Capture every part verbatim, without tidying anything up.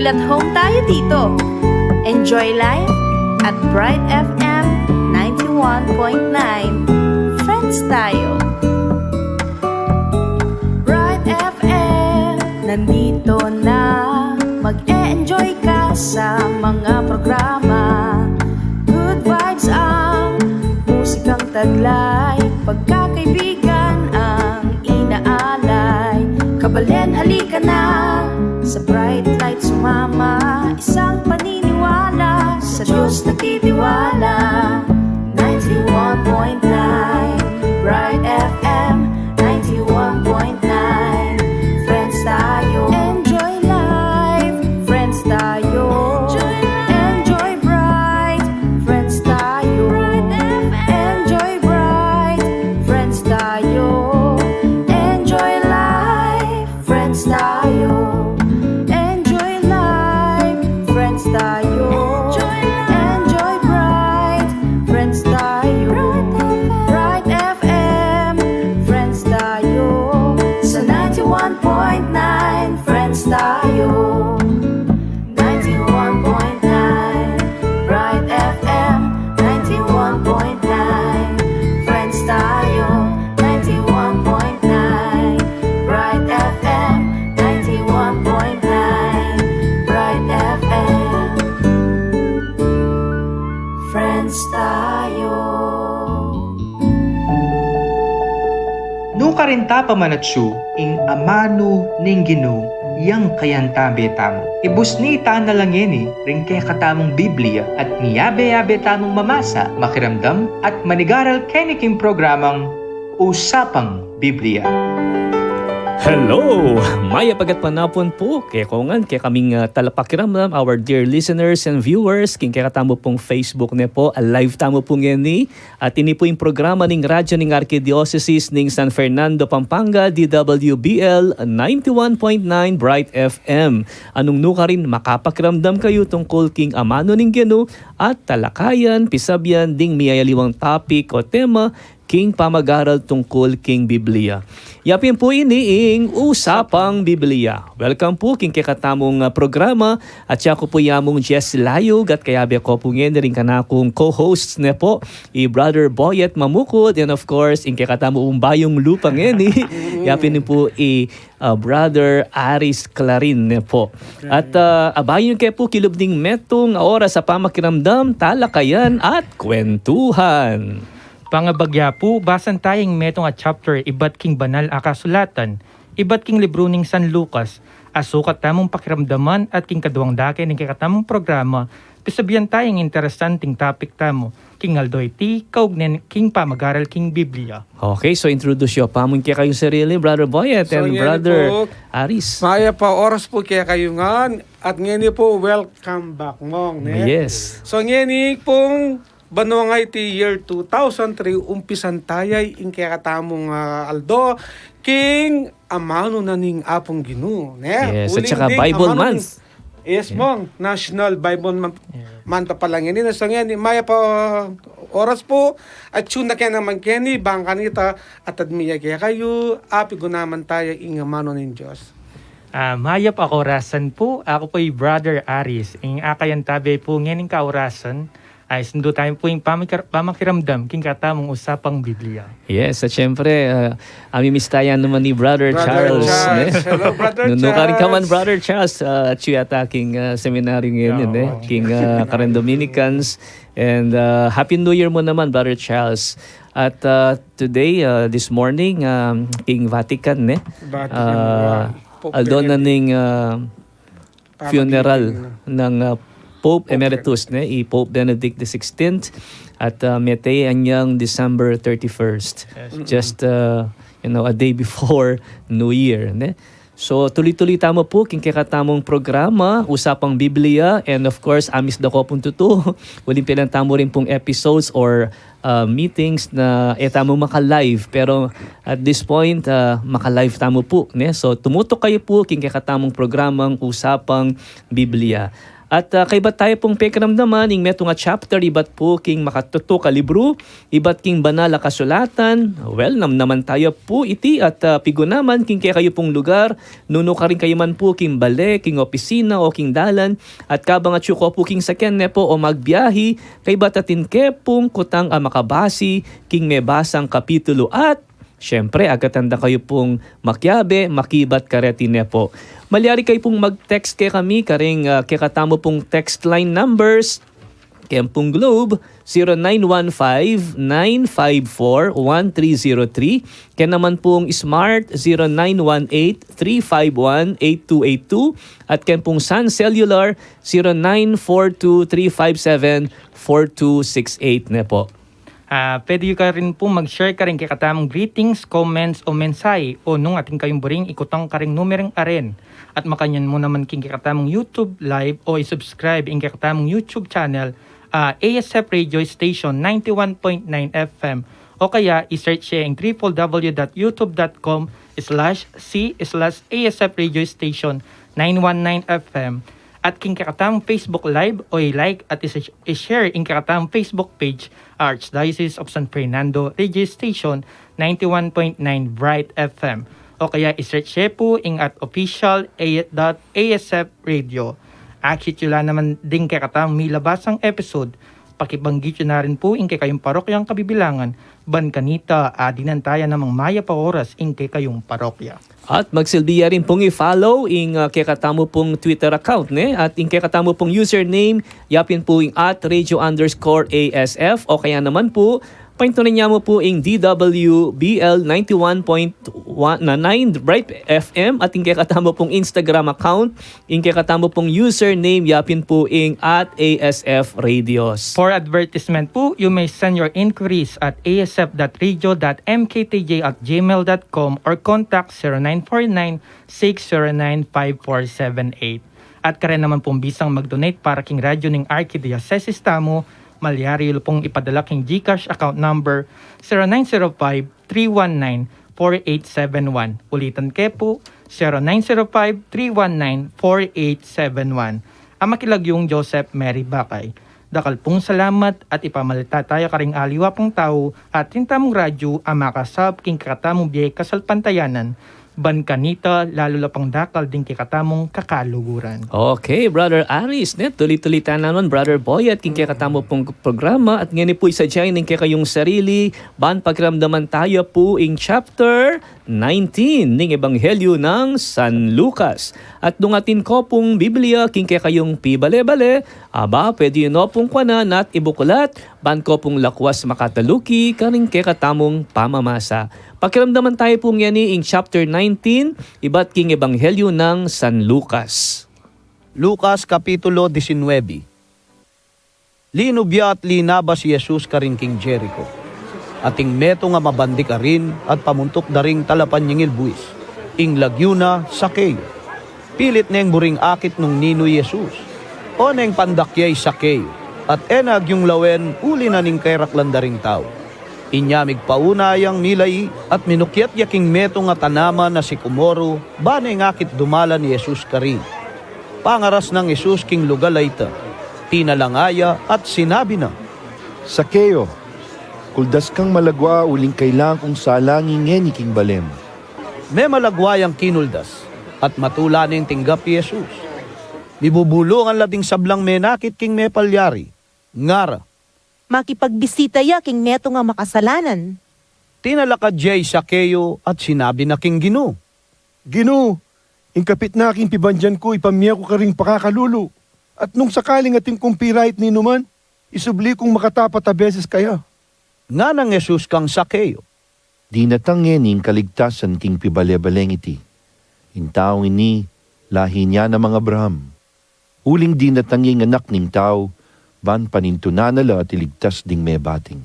At home tayo dito. Enjoy life at Bright F M ninety-one point nine. Friends tayo. Bright F M, nandito na. Mag-e-enjoy ka sa mga programa. Good vibes ang musikang taglay. Pagkakaibigan ang inaalay. Kabalen, halika na. Sa bright light sumama. Isang paniniwala. Sa Diyos nagtitiwala. Ninety-one point nine Bright F M. Ninety-one point nine. Friends tayo. Enjoy life. Friends tayo. Enjoy life. Enjoy bright. Friends tayo. Bright F M. Enjoy bright. Friends tayo. Enjoy life. Friends tayo. Enjoy life. Friends tayo. Enjoy life. Enjoy bright. Friends tayo. Bright F M. Bright F M. Friends tayo. Sa ninety-one point nine, friends tayo. Ninety-one point nine Bright F M. Ninety-one point nine, friends tayo. Ninety-one point nine Bright F M. Ninety-one point nine Bright F M. Friends tayo. Nukarin ta pamanatsu ing amanu ning Ginu, yang kayantabe tamu. Ibusni ta na la ngeni ring kekatamung Biblia at miyabe-yabe tamung mamasa, makiramdam, at manigaral keni king programang Usapang Biblia. Hello! Mayap a gatpanapun pu kekongan, kekaming, ah, talapakiramdam, our dear listeners and viewers, king kekatamu pung Facebook ne pu, a live tamu pu ngeni, at ini pu ing programa ning Radyo ning Arkidiosesis ning San Fernando, Pampanga, D W B L ninety-one point nine Bright F M. Anung nukarin makapakiramdam kayu tungkul king amanu ning Ginu at talakayan, pisabyan ding miyayaliwang topic o tema king pamagaral tungkul king Biblia. Ya pin pu ini ing Usapang Biblia. Welcome pu king kekatamung, ah, programa. At ya ku pu i amung Jess Layug at kayabe ku pu ngeni ring kanakung co-hosts ne pu, i Brother Boyet Mamukud, and of course, ing kekatamu pung bayung lupa ngeni, ya pin pu i, ah, Brother Aris Clarin ne pu. At, ah, abayun ke pu kilub ning metung a oras a pamakiramdam, talakayan at kwentuhan. Pangabagya pu, basan taya ing metung a chapter ibat king banal a kasulatan, ibat king libru ning San Lucas, a sukat tamung pakiramdaman at king kaduang dake ning kekatamung programa, pisabyan taya ing interesanting topic tamu king aldo iti, kaugnay king pamagaral king Biblia. Okay, so introduce yu pa mu ing kekayung sarili, Brother Boyet and Brother Aris. Mayap a oras pu kekayu ngan, at ngeni pu, welcome back, Mong, ne? Yes. So ngeni pung banua nga iti year two thousand three, umpisan taya ing kekatamung, ah, aldo king amanu na ning Apung Ginu, ne? Yes, at saka Bible Month. Yes, Mong. National Bible Month, Month pala ngeni, ne? So ngeni, mayap a oras pu, atyu na ke naman keni, bang kanita, at admia kekayu, apigunaman taya ing amanu ning Dios. Ah, mayap a kaorasan pu, aku pu i Brother Aris, ing akayantabe pu ngening kaorasan, ay, sundu tamu pu ing pamikir-, pamakiramdam king katamung Usapang Biblia. Yes, at syempre, ah, amimiss taya naman ni Brother Charles, ne? Hello, Brother Charles. Nukarin ka man, Brother Charles, ah, atyu yata king, ah, seminaryo ngeni, ne? King, ah, Karen Dominicans. And, ah, Happy New Year mu naman, Brother Charles. At, ah, today, ah, this morning, um, king Vatican, ne? Vatican, ah, Pope Benedict. Aldo na ning, ah, funeral ng, ah, Pope Emeritus, ne, i Pope Benedict the sixteenth, at, ah, mete anyang December thirty-first. Yes. Just, ah, you know, a day before New Year, ne? So, tuloy-tuloy tamu pu king kekatamung programa, Usapang Biblia, and of course, amis da ku pung tutu, uling pilan tamu rin pung episodes or ah, meetings na e tamu maka-live, pero at this point, ah, maka-live tamu pu, ne? So, tumutok kayu pu king kekatamung programang Usapang Biblia. At, ah, kaybat taya pung pekiramdaman ing metung a chapter ibat pu king makatutuk a libru, ibat king banal a kasulatan. Well, namnaman taya pu iti at, ah, pigunaman king kekayu pung lugar, nunu karin kayu man pu king bale, king opisina, o king dalan, at kabang atyu ko pu king saken ne pu o magbiahi, kaybat atin ke pung kutang a makabasi king mebasang kapitulu at, siyempre, agatan da kayu pung makiabe, makibat kareti ne pu. Malyari kayu pung mag-text kekami karing, ah, kekatamu pung text line numbers, ken pung Globe, zero nine one five, nine five four, one three zero three, ken naman pung Smart, zero nine one eight, three five one, eight two eight two, at ken pung Sun Cellular, zero nine four two, three five seven, four two six eight ne pu. Ah, pwede yu karin pu mag-share karing kekatamung greetings, comments, o mensahe, o nung atin kayung buring ikutang karing numerung arin. At makanyan mu naman king kekatamung YouTube live o i-subscribe ing kekatamung YouTube channel, ah, A S F Radio Station ninety-one point nine F M. O kaya i-search ye ing triple W dot youtube dot com slash C slash A S F Radio Station nine one nine F M. At king kekatamung Facebook Live o i-like at i-, i-share ing kekatamung Facebook page, Archdiocese of San Fernando Radio Station ninety-one point nine Bright F M. O kaya i-search ye pu ing at official A-, dot A S F Radio. Akit yu la naman ding kekatamung milabasang episode, pakibanggit yu na rin pu ing kekayung parokyang kabibilangan, ban kanita, ah, dinan taya namang mayap a oras ing kekayung parokya. At magsilbi ya rin pung i-follow ing, ah, kekatamu pung Twitter account, ne? At ing kekatamu pung username, yapin pu ing at radio underscore A S F, o kaya naman pu, paintunan ya mu pu ing D W B L ninety-one point one na nine Bright F M, at ing kekatamu pung Instagram account, ing kekatamu pung username, yapin pu ing at A S F Radios. For advertisement pu, you may send your inquiries at A S F dot radio dot M K T J at gmail dot com or contact zero nine four nine, six zero nine, five four seven eight. At karen naman pung bisang mag-donate para king radyo ning Archidiocesis tamu, malyari yu pung ipadala king GCash account number zero nine zero five, three one nine, four eight seven one. Ulitan ke pu, zero nine zero five, three one nine, four eight seven one. Ama ki Lagyung Joseph Mary Bakay. Dakal pung salamat at ipamalitan taya karing aliwa pung tau at king tamung radyo a makasaup king kekatamung bie kasalpantayanan, ban kanita lalu la pang dakal ding kekatamung kakaluguran. Okay, Brother Aris, ne, tuli-tuli ta naman, Brother Boy, at king kekatamu pung programa, at ngeni pu isadya ing kekayung sarili, ban pakiramdaman taya pu ing chapter nineteen ning Ebanghelyo nang San Lucas. At nung atin ko pung Biblia king kekayung pibale-bale, aba, pwede yu no pung kuanan at ibukulat, ban ko pung lakwas makataluki karing kekatamung pamamasa. Pakiramdaman taya pu ngeni ing chapter nineteen, ibat king Ebanghelyo nang San Lucas. Lucas Kapitulo diecinuebe. Linub ya at linabas i Jesus karin king Jerico. Ating metung a mabandi karin at pamuntuk da ring talapanyingil buis. Ing lagyu na Zaqueo. Pilit neng buring akit nung ninu i Jesus. O neng pandakya i Zaqueo, at e na agyung lawen uli na ning keraklan da ring tau. Inya migpauna yang milai at minukyat ya king metung a tanaman a sikumoro, ba neng akit dumalan i Jesus karin. Pangaras nang Jesus king lugal a ita, tinalanga ya at sinabi na, "Zaqueo, kuldas kang malagwa uling kailangan kung salangi ngeni king balem." Memalagwa yang kinuldas, at matula neng tinggap i Jesus. Mibubulungan la ding sablang menakit king mepalyari. Ngara, "Makipagbisita ya king metung a makasalanan." Tinalakad ya i Zaqueo at sinabi na king Ginu, "Ginu, ing kapit na king pibandian ku, ipamie ku karing pakakalulu, at nung sakaling atin kung pirait ninuman, isubli kung makatapat a beses kaya." Nganang Jesus kang Zaqueo, "Dinatang ngeni ing kaligtasan king pibale-baleng iti. Ing taung ini, lahi na nang Abraham. Uling dinatang ya ing Anak ning Tau, ban panintunan na la at iligtas ding mebating."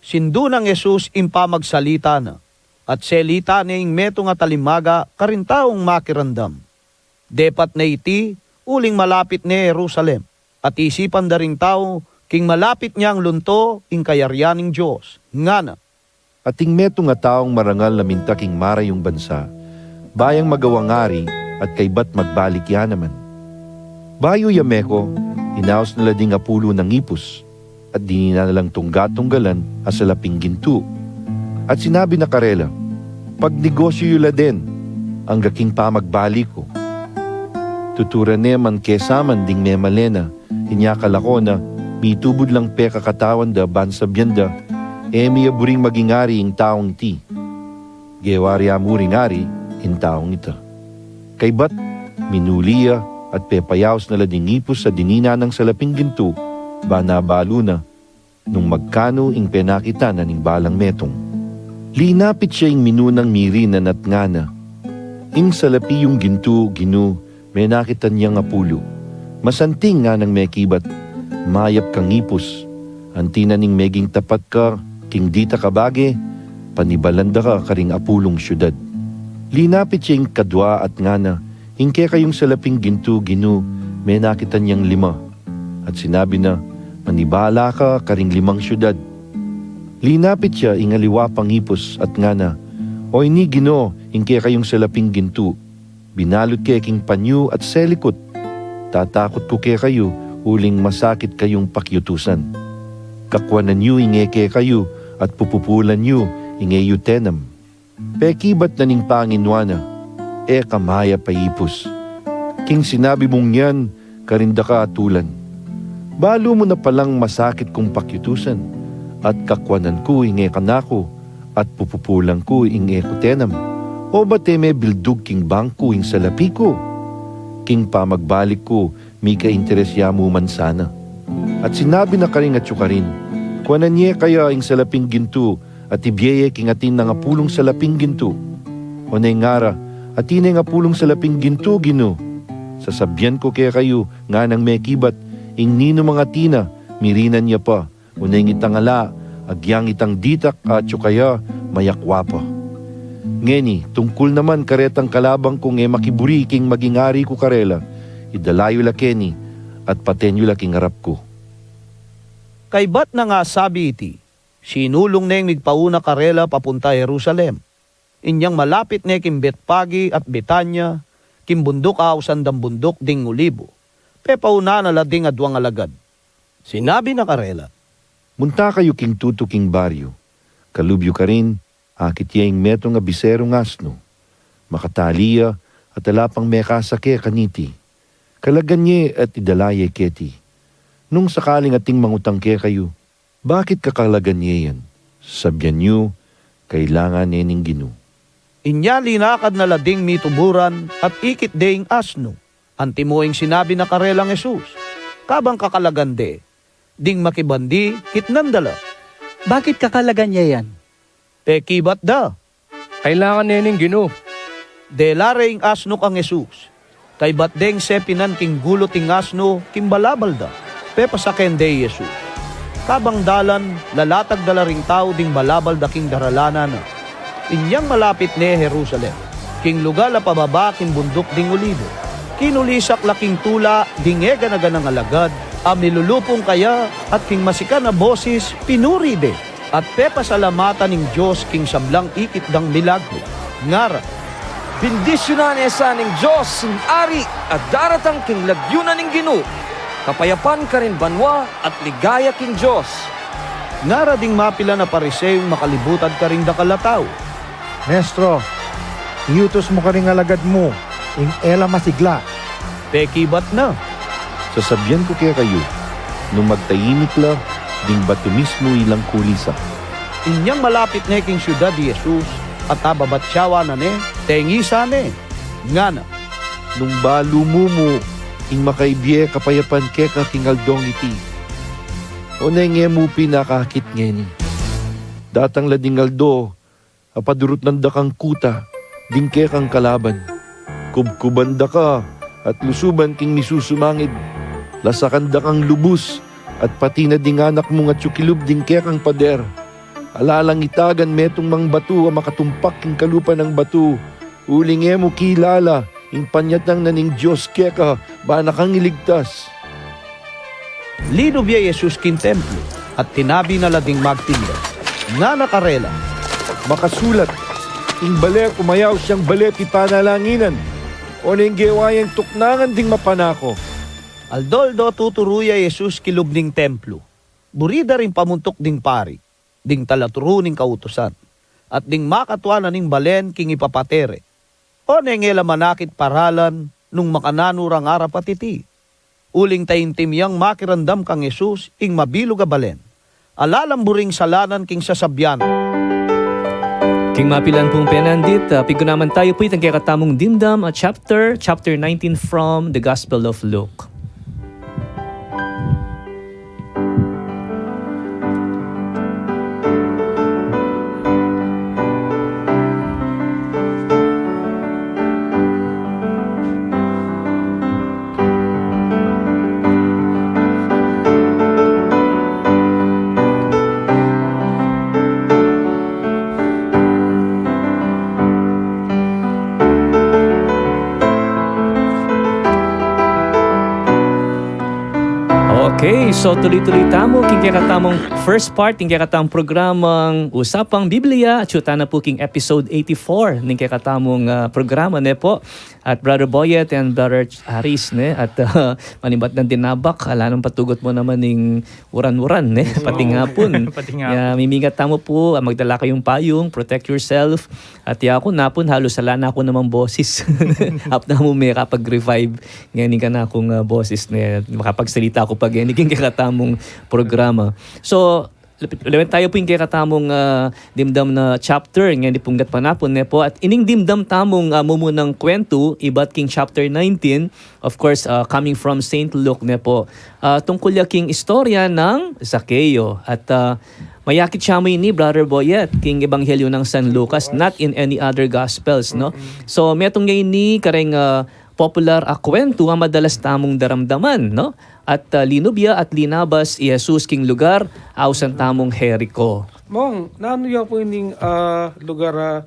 Sindu nang Jesus ing pamagsalita na, at selita ne ing metung a talimaga karing taung makiramdam. Depat ne iti, uling malapit ne Jerusalem, at isipan da ring tau king malapit nang lunto ing kayarian ning Dios. Ngana, "Ating metung a taung marangal a minta king marayung bansa, ba yang magawang ari at kaybat magbalik ya naman." Bayu ya meko, inaus na la ding apulu nang ipus, at dininan na lang tungga-tunggalan a salaping gintu. At sinabi na karela, "Pagnegosyu yu la den, angga king pamagbalik ku." Tuturan ne man kesaman ding memalen na, inya kalako na, mitubud lang pekakatawan da ban sabyan da, "E mi ya buring maging ari ing taung iti." Gewa rya mu ring ari ing taung ita. Kaybat, minuli ya at pepayaus na la ding ipus a dininan nang salaping gintu, ban abalu na nung magkanu ing penakit na ning balang metung. Linapit ya ing minunang mirinan at ngana, "Ing salapi yung gintu, Ginu, menakit yang apulu. Masanting," nganang mekibat, "mayap kang ipus. Anti na ning meging tapat ka king ditak a bage, panibalan da ka karing apulung siudad." Linapit ya ing kadwa at ngana, "Ing kekayung salaping gintu, Ginu, menakit yang lima." At sinabi na, "Manibala ka karing limang siudad." Linapit ya ing aliwa pang ipus at ngana, "O ini, Ginu, ing kekayung salaping gintu, binalut ke king panyu at selikut. Tatakut ku kekayu, uling masakit kayung pakiutusan. Kakwanan yu ing e kekayu at pupupulan yu ing e yu tenam." Pekibat na ning panginwa na, "E ka mayap a ipus. King sinabi mung yan, karin da ka atulan. Balu mu na palang masakit kung pakiutusan, at kakwanan ku ing e kanaku, at pupupulan ku ing e ku tenam. O ba't e me bildug king bangku ing salapi ku? King pamagbalik ku, mika-interes ya mu man sana." At sinabi na karing atyu karin, "Kuanan ye kaya ing salaping gintu, at ibie ye king atin nang apulung salaping gintu?" Oneng ngara, "Atin ne ing apulung salaping gintu, Ginu. Sasabian ku kekayu," nganang mekibat, "ing ninumang atin na, mirinan ya pa. Oneng itang ala, agyang itang ditak a atyu kaya, mayakwa pa. Ngeni, tungkul naman karetang kalaban kung e makiburi king maging ari ku karela, idala yu la keni, at paten yu la king arap ku." Kaybat nang asabi iti, sinulung neng migpauna karela papunta Jerusalem. Inyang malapit ne king Betpage at Betania, king bunduk a ausan dang Bunduk ding Olibu, pepauna na la ding aduang alagad. Sinabi na karela, "Munta kayu king tutuking baryu. Kalub yu karin, akit ye ing metung a biserung asnu. Makatali ya, at ala pang mekasake kaniti. Kalagan ye at idala ye keti. Nung sakaling ating mangutang kekayu, 'Bakit kakalagan ye yan?' sasabian yu, 'Kailangan ne ning Ginu.'" Inya linakad na la ding mituburan at ikit de ing asnu. Antimo ing sinabi na karelang Jesus. Kabang kakalagan de, ding makibandi kitnan da la. "Bakit kakalagan ye yan?" pekibat da. "Kailangan ne ning Ginu." Dela re ing asnu kang Jesus. Kaybat deng sepinan king gulut ing asnu king balabal da, pepasaken de i Jesus. Kabang dalan, lalatag da la ring tau ding balabal da king daralanan na. Inyang malapit ne Jerusalem, king lugal a pababa king Bunduk ding Olibu, kinulisak la king tula ding e gana-ganang alagad a milulupung kaya at king masikan a bosis pinuri de at pepasalamatan ing Dios king sablang ikit dang milagru. Ngara, "Bendisyunan ne sa ning Dios ing ari a daratang king lagyu na ning Ginu! Kapayapan karin banua at ligaya king Dios!" Ngara ding mapilan a Pariseo ing makalibutad karing dakal a tau, "Maestro, iutus mu karing alagad mu ing e la masigla." Pekibat na, "Sasabian ku kekayu, nung magtaimik la, ding batu mismu ilang kulisak." Inyang malapit ne king siudad i Jesus at ababatyawa na ne, tengisan ne, ngana, "Nung balu mu mu ing makaibie kapayapan keka king aldong iti, oneng e mu pin akakit ngeni. Datang la ding aldo a padurutnan da kang kuta ding kekang kalaban. Kubkuban da ka at lusuban king misusumangid. Lasakan da kang lubus at pati na ding anak mung atyu kilub ding kekang pader. Ala lang itagan metung mang batu a makatumpak king kalupa nang batu, uling e mu kilala ing panyatang na ning Dios keka, bana kang iligtas." Linub ya i Jesus king templo at tinabi na la ding magtinda. Ngana karela, "Makasulat, 'Ing bale kumayaus yang bale pipanalanginan,' oneng gewa yang tuknangan ding mapanako." Aldo-aldo tuturu ya i Jesus kilub ning templo. Buri da ring pamuntuk ding pari, ding talaturu ning kautusan, at ding makatua na ning balen king ipapatere. O neng e la manakit paralan nung makananu rang arapat iti. Uling taintim yang makiramdam kang Jesus ing mabilug a balen. Alalam buring salanan king sasabian. King mapilan pung penandit, ah, pigunaman tayu pu itang kekatamung dimdam, ah, chapter, chapter nineteen from the Gospel of Luke. Okay, so tuli-tuli tamu king kekatamung first part ning kekatamung programang Usapang Biblia. Atyu tana pu king episode eighty-four ning kekatamung, ah, programa, ne pu. At Brother Boyet and Brother Ch-, Aris, ne? At, ah, manibat nang dinabak, ala nang patugut mu naman ning uran-uran, ne? Pating apun. Pating apun. Ya, mimingat tamu pu, ah, magdala kayung payung, protect yourself. At yaku napun, halus ala na ku namang boses. Apat na mu mekapag-revive ngeni ing kanakung, ah, boses, ne? Makapagsalita ku pa ngeni king kekatamung programa. So, lawen tayu pu ing kekatamung, ah, dimdam na chapter, ngeni punggat panapun, ne pu. At ining dimdam tamung, ah, mumunang kwentu ibat king chapter nineteen, of course, ah, coming from Saint Luke, ne pu. Ah, tungkul ya king istorya nang Zaqueo. At, ah, mayakit ya mu ini, Brother Boyet, king Ebanghelyo nang San Lucas, not in any other Gospels, no? So, metung ya ini kareng, ah, popular a kwentu a madalas tamung daramdaman, no? At, ah, linub ya at linabas i Jesus king lugar a ausan tamung Jerico. Mong, nanu ya pu ining, ah, lugar, ah,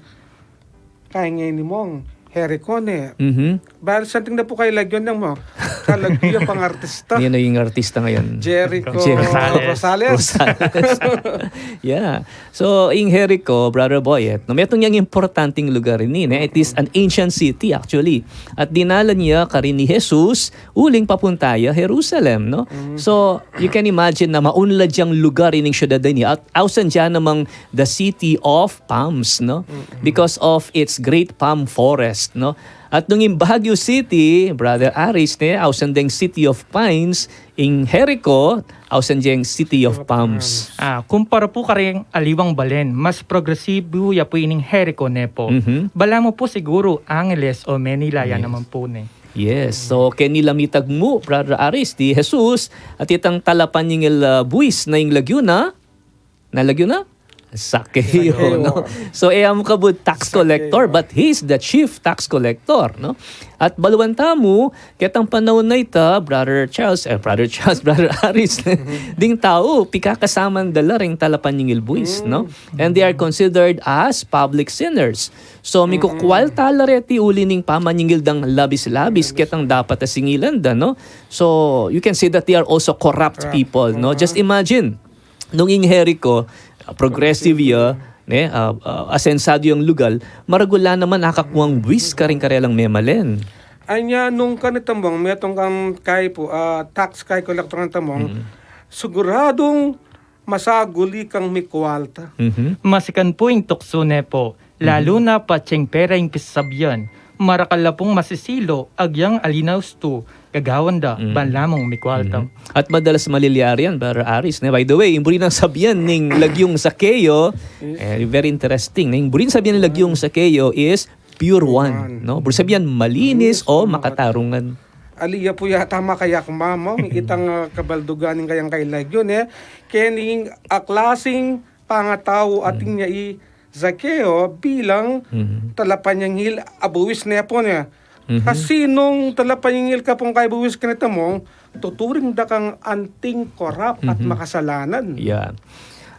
kayang ini, Mong? Jerico, ne? Mhm. Bali santing na pu kay lagyu nang, Mong. Kalagyu ya pang artista. Nino ing artista ngayon? Jericho Jericho Rosales. Rosales. Yeah. So, ing Jericho, Brother Boyet, no, metung yang importanteng lugar ini, ne? It is an ancient city, actually. At dinalan ya karin ni Jesus, uling papunta ya Jerusalem, no? So, you can imagine na maunlad yang lugar ining syudad ini. At ausan dyan namang the city of palms, no? Because of its great palm forest, no? At nung ing Baguio City, Brother Aris, ne, ausan deng city of pines, ing Jericho, ausan deng city of palms. Ah, kumpara pu kareng aliwang balen, mas progresibu ya pu ining Jericho, ne pu. Mhm. Balamu pu siguru Angeles o Manila ya naman pu, ne. Yes. So, keni la mitagmu, Brother Aris, di Jesus, at itang talapanyingil, ah, buis na ing lagyu na, na lagyu na? Zaqueo, no? So, e ya mu kabud tax collector, but he is the chief tax collector, no? At baluan tamu, ketang panaun a ita, Brother Charles, eh, Brother Charles, Brother Aris, ding tau, pikakasaman da la ring talapanyingil buis, no? And they are considered as public sinners. So, mikukwalta la reti uli ning pamanyingil dang labis-labis, ketang dapat a singilan da, no? So, you can say that they are also corrupt people, no? Just imagine, nung ing Jericho, ah, progressive ya, ne, ah, ah, asensado yang lugal, maragul la naman akakuang buis karing karelang memalen. Anya nung kanita, Mong, metung kang kay pu, ah, tax kay collector kanita, Mong, siguradung masaguli kang mikwalta. Mhm. Masikan pu ing tuksu, ne pu. Lalu na patse ing pera ing pisasabian, marakal la pung masisilu, agyang ali na ustu, gagawan da, ban lamung mikwalta. At madalas malilyari yan, Brother Aris, ne? By the way, ing buri nang sabian ning lagyung Zaqueo, eh, very interesting, ne? Ing buri nang sabian ning lagyung Zaqueo is pure one, no? Buri sabian malinis o makatarungan. Ali ya pu yata makayakma, Mong, itang, ah, kabaldugan ning kayang kay lagyu, ne? Kening, ah, klasing pangatau atin ya i Zaqueo bilang talapanyingil a buis, ne pu, ne. Kasi nung talapanyingil ka pung kay buis kanita, Mong, tuturing da kang anting korap at makasalanan. Yeah.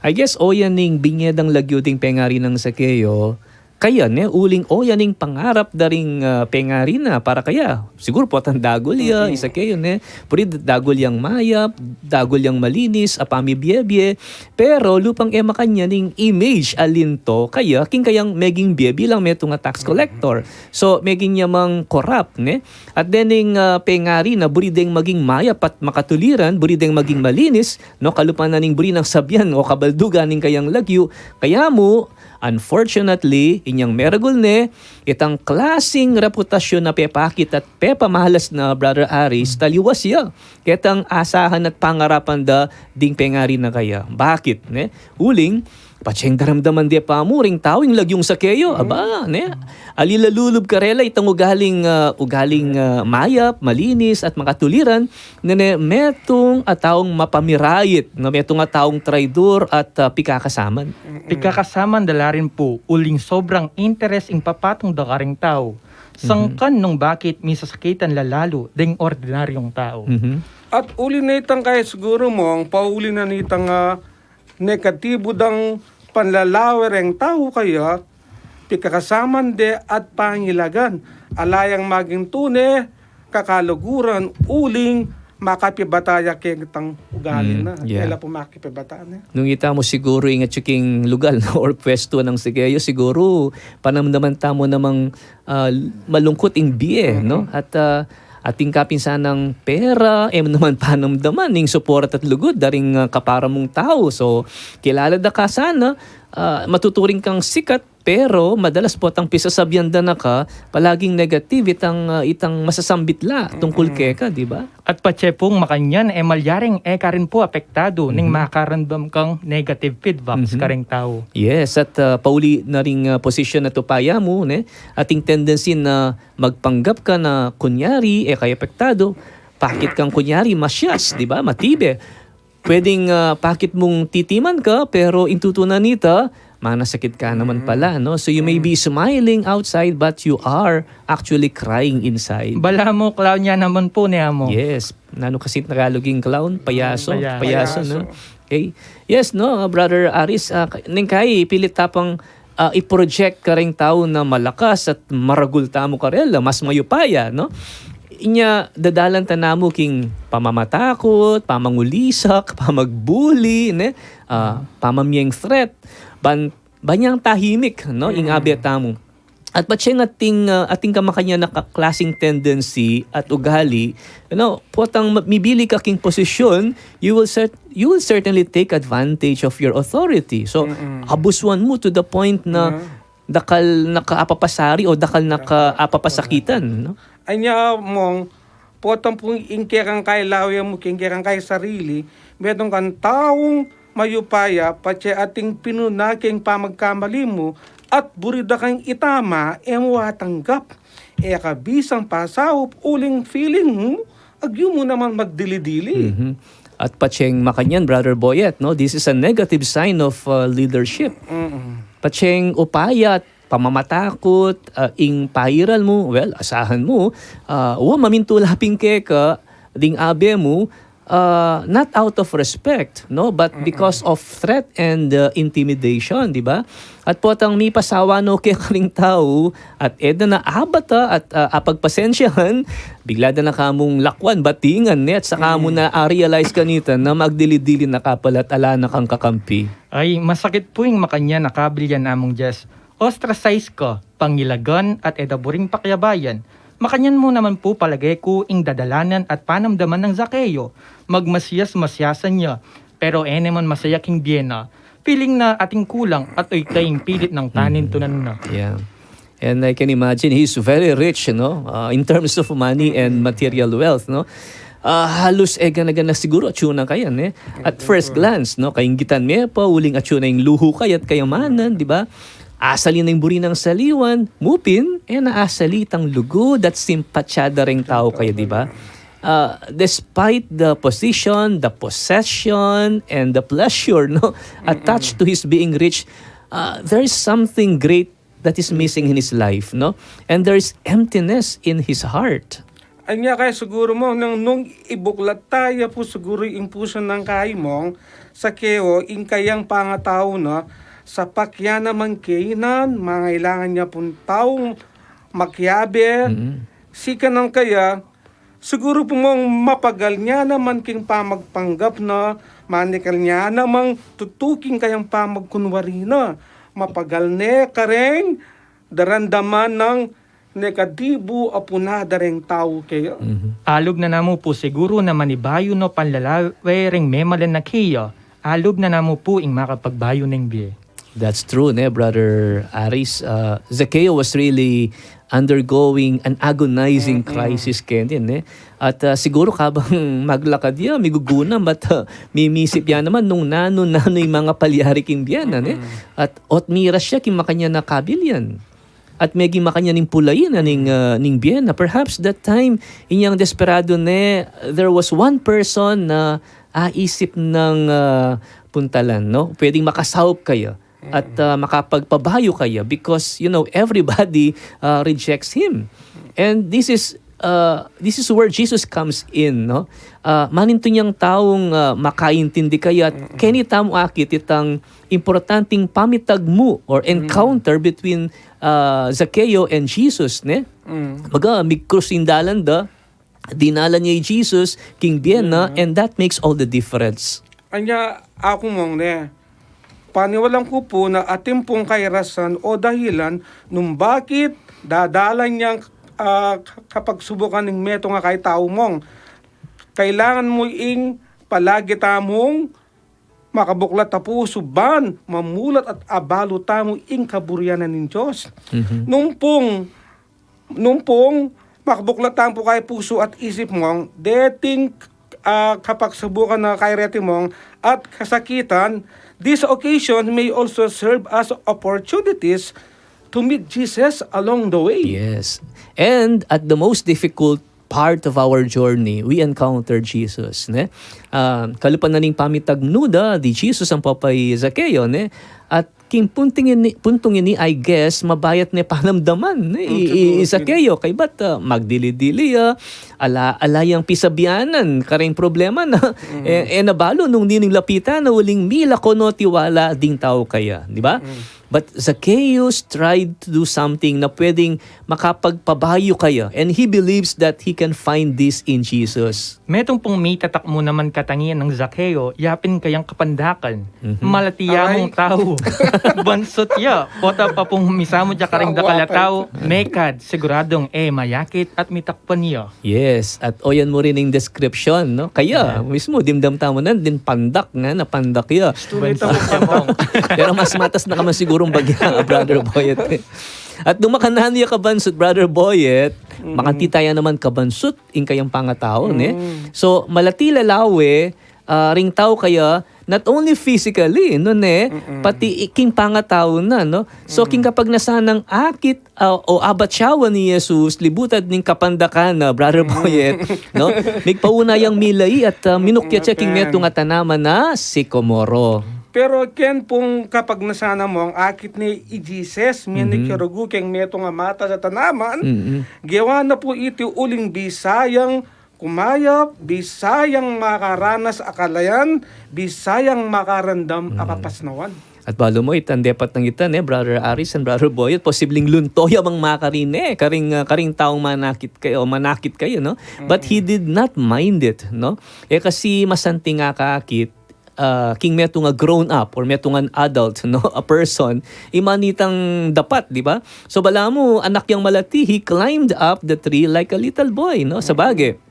I guess, o, yan ing binye dang lagyu ding pengari nang Zaqueo, kaya, ne, uling o yan ing pangarap da ring, ah, pengari na para kaya. Siguru potang dagul ya, mm-mm, i Sakeo, ne, puri dagul yang mayap, dagul yang malinis a pamibie-bie, pero lupang e makanyan ing image a linto kaya king kayang meging bie bilang metung a tax collector. So, meging ya mang korap, ne? At dening, ah, pengari na buri deng maging mayap at makatuliran, buri deng maging malinis, no, kalupa na ning buri nang sabian o kabaldugan ning kayang lagyu. Kaya mu, unfortunately, inyang meragul ne, itang klasing reputasyun a pepakit at pepamalas na, Brother Aris, taliwas ya ketang asahan at pangarapan da ding pengari na kaya. Bakit, ne? Uling, patseng daramdaman de pa mu ring tau ing lagyung Sakeo. Aba, ne? Alilalulub karela itang ugaling, ah, ugaling, ah, mayap, malinis, at makatuliran, nene, metung a taung mapamirait, no, metung a taung traidor at, ah, pikakasaman. Pikakasaman da la rin pu, uling sobrang interes ing papatung da karing tau. Sangkan nung bakit misasakitan la lalu ding ordinaryung tau. Mhm. At uli na itang kaya siguru mong, pauli na nitang, ah, negatibu dang panlalawe reng tau kaya, pikakasaman de at pangilagan, ala yang maging tune, kakaluguran, uling makapibata ya ketang ugali na. Mm, yeah. Kela pu makipibata na. Nung ita mu siguru ing atyu king lugal, no, or pwestu nang Sakeo, siguru panamdaman tamu namang, ah, malungkut ing bie, no? Mm-mm. At, ah, ating kapinsanang pera, e mu naman panamdaman ing suporta at lugud da ring, ah, kapara mung tau. So, kilala da ka sana, ah, matuturing kang sikat, pero madalas potang pisasabian da na ka, palaging negative itang, ah, itang masasambit la tungkul keka, di ba? At patse pung makanyan, e malyaring e ka rin pu apektadu ning makaramdam kang negative feedbacks kareng tau. Yes, at, ah, pauli na ring, ah, posisyon at upaya mu, ne? Ating tendency na magpanggap ka na kunyari e ka apektadu, pakit kang kunyari masyas, di ba? Matibe. Pwedeng, ah, pakit mung titiman ka, pero ing tutunan nita, manasakit ka naman pala, no? So you may be smiling outside, but you are actually crying inside. Balamu, clown ya naman pu, ne, amo? Yes. Nanu kasi Tagalog ing clown? Payaso? Mm, payaso. Payaso, no? Payaso. Okay. Yes, no, ah, Brother Aris, ah, ka-, neng kai, pilit tapang ah, i-project kareng tau na malakas at maragul tamu karela, mas mayupaya, no? Inya, dadalan ta namu king pamamatakut, pamangulisak, pamagbuli, ne? Ah, pamamieng threat, ban, banyang tahimik, no? Ing abe tamu. At patseng ating, ah, ating kamakanyan a ka-, klasing tendency at ugali, you know, potang ma-, mibili ka king posisyon, you will cert-, you will certainly take advantage of your authority. So, abusuan mu to the point na dakal na kaapapasari o dakal na kaapapasakit, no? Anya mong, potang pung ing kekang kai lawe mu king kekang kai sarili, metung kang taung mayupaya, patse ating pinuna king pamagkamali mu, at buri da kang itama, e mu atanggap. E ka bisang pasaup, uling feeling mu, agyu mu naman magdili-dili. Mhm. At patseng makanyan, Brother Boyet, no? This is a negative sign of, uh, leadership. Mm-mm. Patseng upaya at pamamatakut, uh, ing pairal mu, well, asahan mu, uh, wa mamintu la pin keka ding abe mu, uh, not out of respect, no? But because of threat and, uh, intimidation, di ba? At potang mipasawa no keka ring tau, at e da na abata at, ah, apagpasensyahan, bigla da na ka mung lakwan, batingan, ne, at saka mu na a-realize kanita na magdili-dili na ka pala at ala na kang kakampi. Ay, masakit pu ing makanyan a kabilyan, Among Jess. Ostracize ka, pangilagan, at e da buring pakiabayan. Makanyan mu naman pu palage ku ing dadalanan at panamdaman nang Zaqueo. Magmasias-masiasan ya, pero e ne man masaya king bie na. Feeling na ating kulang at uyka ing pilit nang tanintunan na. Yeah. And I can imagine he's very rich, no? Uh, in terms of money and material wealth, no? Uh, halus e gana-gana siguru atyu na kaya, ne? At first glance, no? Kainggitan me pa, uling atyu na ing luhu kaya at kayamanan, di ba? Asali na ing buri nang saliwan, mu pin, e na asali itang lugud at simpatsya da reng tau kaya, di ba? Uh, despite the position, the possession, and the pleasure, no, attached to his being rich, uh, there is something great that is missing in his life, no? And there is emptiness in his heart. Anya kaya siguru mo, nang nung ibuklat taya pu siguru ing pusu nang kai mong Zaqueo, ing kayang pangatau na, Sapak ya naman kainan, mangailangan ya pung taung makiabe. Mm. Sikanan kaya, siguru pu mong mapagal ne naman king pamagpanggap na, manikal ne namang tutuking kayang pamagkunwari na, mapagal ne kareng daramdaman nang negatibu a puna da reng tau kaya. Mhm. Alub na namu pu siguru na manibayu no panlalawe reng memalen na kaya, alub na namu pu ing makapagbayu neng bie. That's true, ne, Brother Aris. Uh, Zacchaeus was really undergoing an agonizing Mm-mm. crisis keni, ne? At, uh, siguro kabang maglakad ya, migugunam at, uh, mimisip ya naman nung nanu-nanu ing mga palyari king bie na, ne? Mm-mm. At ot miras ya king makanyan a kabilian. At meging makanyan ing pulayan na ning, ah, ning bie na. Perhaps that time, inyang desperado ne, there was one person na aisip nang, ah, puntalan, no? Pwedeng makasaup kaya at, ah, makapagpabayu kaya because, you know, everybody, ah, rejects him. And this is, ah, this is where Jesus comes in, no? Ah, manintun yang taung, ah, makaintindi kaya, keni tamu akit itang importanteng pamitagmu or encounter between, ah, Zaccheo and Jesus, ne? Mm. Baga, migkrus ing dalan da, dinalan ya i Jesus king bie na, and that makes all the difference. Anya, aku mong ne, paniwalang ku pu na atin pung kairasan o dahilan nung bakit dadalan yang, ah, kapagsubukan ning metung a kaitau mong. Kailangan mu ing palagi tamung makabuklat a pusu ban mamulat at abalu tamu ing kaburian na ning Dios. Mhm. Nung pung, nung pung makabuklat tamu pu kaya pusu at isip mong, deting, ah, kapagsubukan na kaya reti mong at kasakitan, this occasion may also serve as opportunities to meet Jesus along the way. Yes. And at the most difficult part of our journey, we encounter Jesus, ne? Ah, kalupa na ning pamitagnu da di Jesus ampo kay Zaccheo, ne? At king puntung ini, puntung ini, I guess, mabayat ne panamdaman, ne? I, i, i Zaccheo, kaybat, ah, magdili-dili, ah, ala, ala yang pisabianan kareng problema na. Mm. E, e na balu nung nining lapitan na uling milako no tiwala ding tau kaya, di ba? Mm. But Zacchaeus tried to do something na pwedeng makapagpabayu kaya, and he believes that he can find this in Jesus. Metung pung mitatak mu naman katangian nang Zaccheo, yapin kayang kapandakan. Mhm. Malati ya mung tau. Bansut ya. Pota pa pung misamut ya kareng dakal a tau, mekad, siguradung e mayakit at mitakpan ya. Yes, at oyan mu rin ing description, no? Kaya, mismu, dimdam tamu nan, din pandak nga, na pandak ya. Bansut ya mong. Pero mas matas na ka man sigurung bagya, Brother Boyet, eh. At nung makananu ya kabansut, Brother Boyet, makanti taya naman kabansut ing kayang pangatau, ne? Mm. So, malati la lawe, ah, ring tau kaya, not only physically, no, ne? Mm-mm. Pati i-, king pangatau na, no? So, king kapagnasan nang akit, ah, o abatyawan ni Jesus, libutad ning kapandakan na, Brother Boyet, no? Migpauna yang milai at, ah, minukyat ya king metung a tanaman na sikomoro. Pero ken pung kapagnasan na mong akit ne i Jesus, minikirugu keng metung a matas a tanaman, gewa na pu iti uling bisa yang kumayap, bisa yang makaranas a kalayan, bisa yang makarandam a kapasnawan. At balu mu, itang depat nang ita, ne, Brother Aris and Brother Boyet, posibleng lunto ya mang makarine, karing, ah, karing taung manakit kaya, o manakit kaya, no? But he did not mind it, no? E kasi masanting a akakit, ah, king metung a grown up or metung a adult, no? A person, imanitang dapat, di ba? So, balamu, anak yang malati, he climbed up the tree like a little boy, no? Sabage.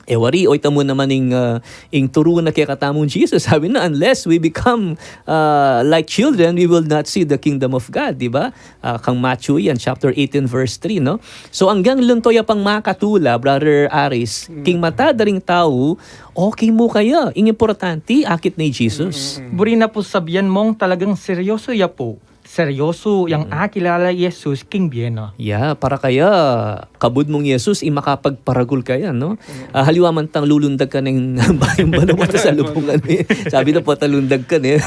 E wari, o ita mu naman ing, ah, ing turu na kekatamung Jesus. Sabi na, "Unless we become, ah, like children, we will not see the kingdom of God," di ba? Ah, kang Matthew yan, chapter eighteen, verse three, no? So, anggang lunto ya pang makatula, Brother Aris, king mata da ring tau, okay mu kaya. Ing importante, akit ne i Jesus. Buri na pu sabian mong talagang seryoso ya pu. Seryoso yang akilala i Jesus king bie na. Ya, para kaya, kabud mung Jesus, i makapagparagul kaya, no? Ah, haliwa man tang lulundag ka neng bayung banua ta salubungan, e. Sabi na pu, talundag ka, e.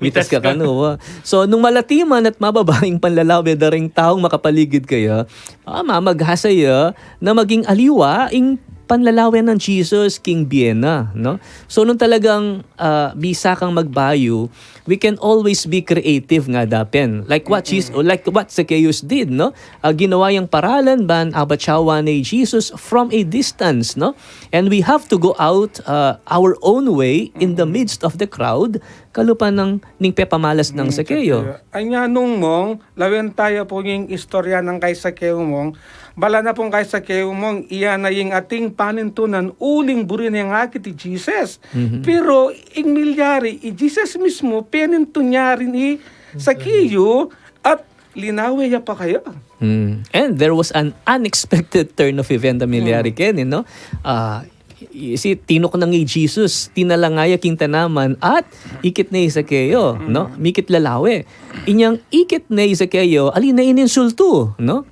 Mitas ka kanu, wa. So, nung malati man at mababa ing panlalawe da ring taung makapaligid kaya, ah, mamaghasa ya na maging aliwa ing panlalawen nang Jesus king bie na, no? So, nung talagang, ah, bisa kang magbayu, we can always be creative nga dapin. Like what Jesus, like what Zacchaeus did, no? Ah, ginawa yang paralan ban abatyawan ne i Jesus from a distance, no? And we have to go out, ah, our own way in the midst of the crowd, kalupa nang ning pepamalas nang Zacchaeus. Anya nung mong, lawen taya pu ing istorya nang kay Zacchaeus mong, bala na pung kay Zacchaeus mong, iya na ing ating panintunan uling buri neng akit i Jesus. Pero ing milyari, i Jesus mismu, penintun ya rin i Zacchaeus, at linawe ya pa kaya. Mm. And there was an unexpected turn of event a milyari keni, no? Ah, you see, tinuknang i Jesus, tinalanga ya king tanaman, at ikit ne i Zacchaeus, no? Mikit lalawe. Inyang ikit ne i Zacchaeus, ali na ininsultu, no?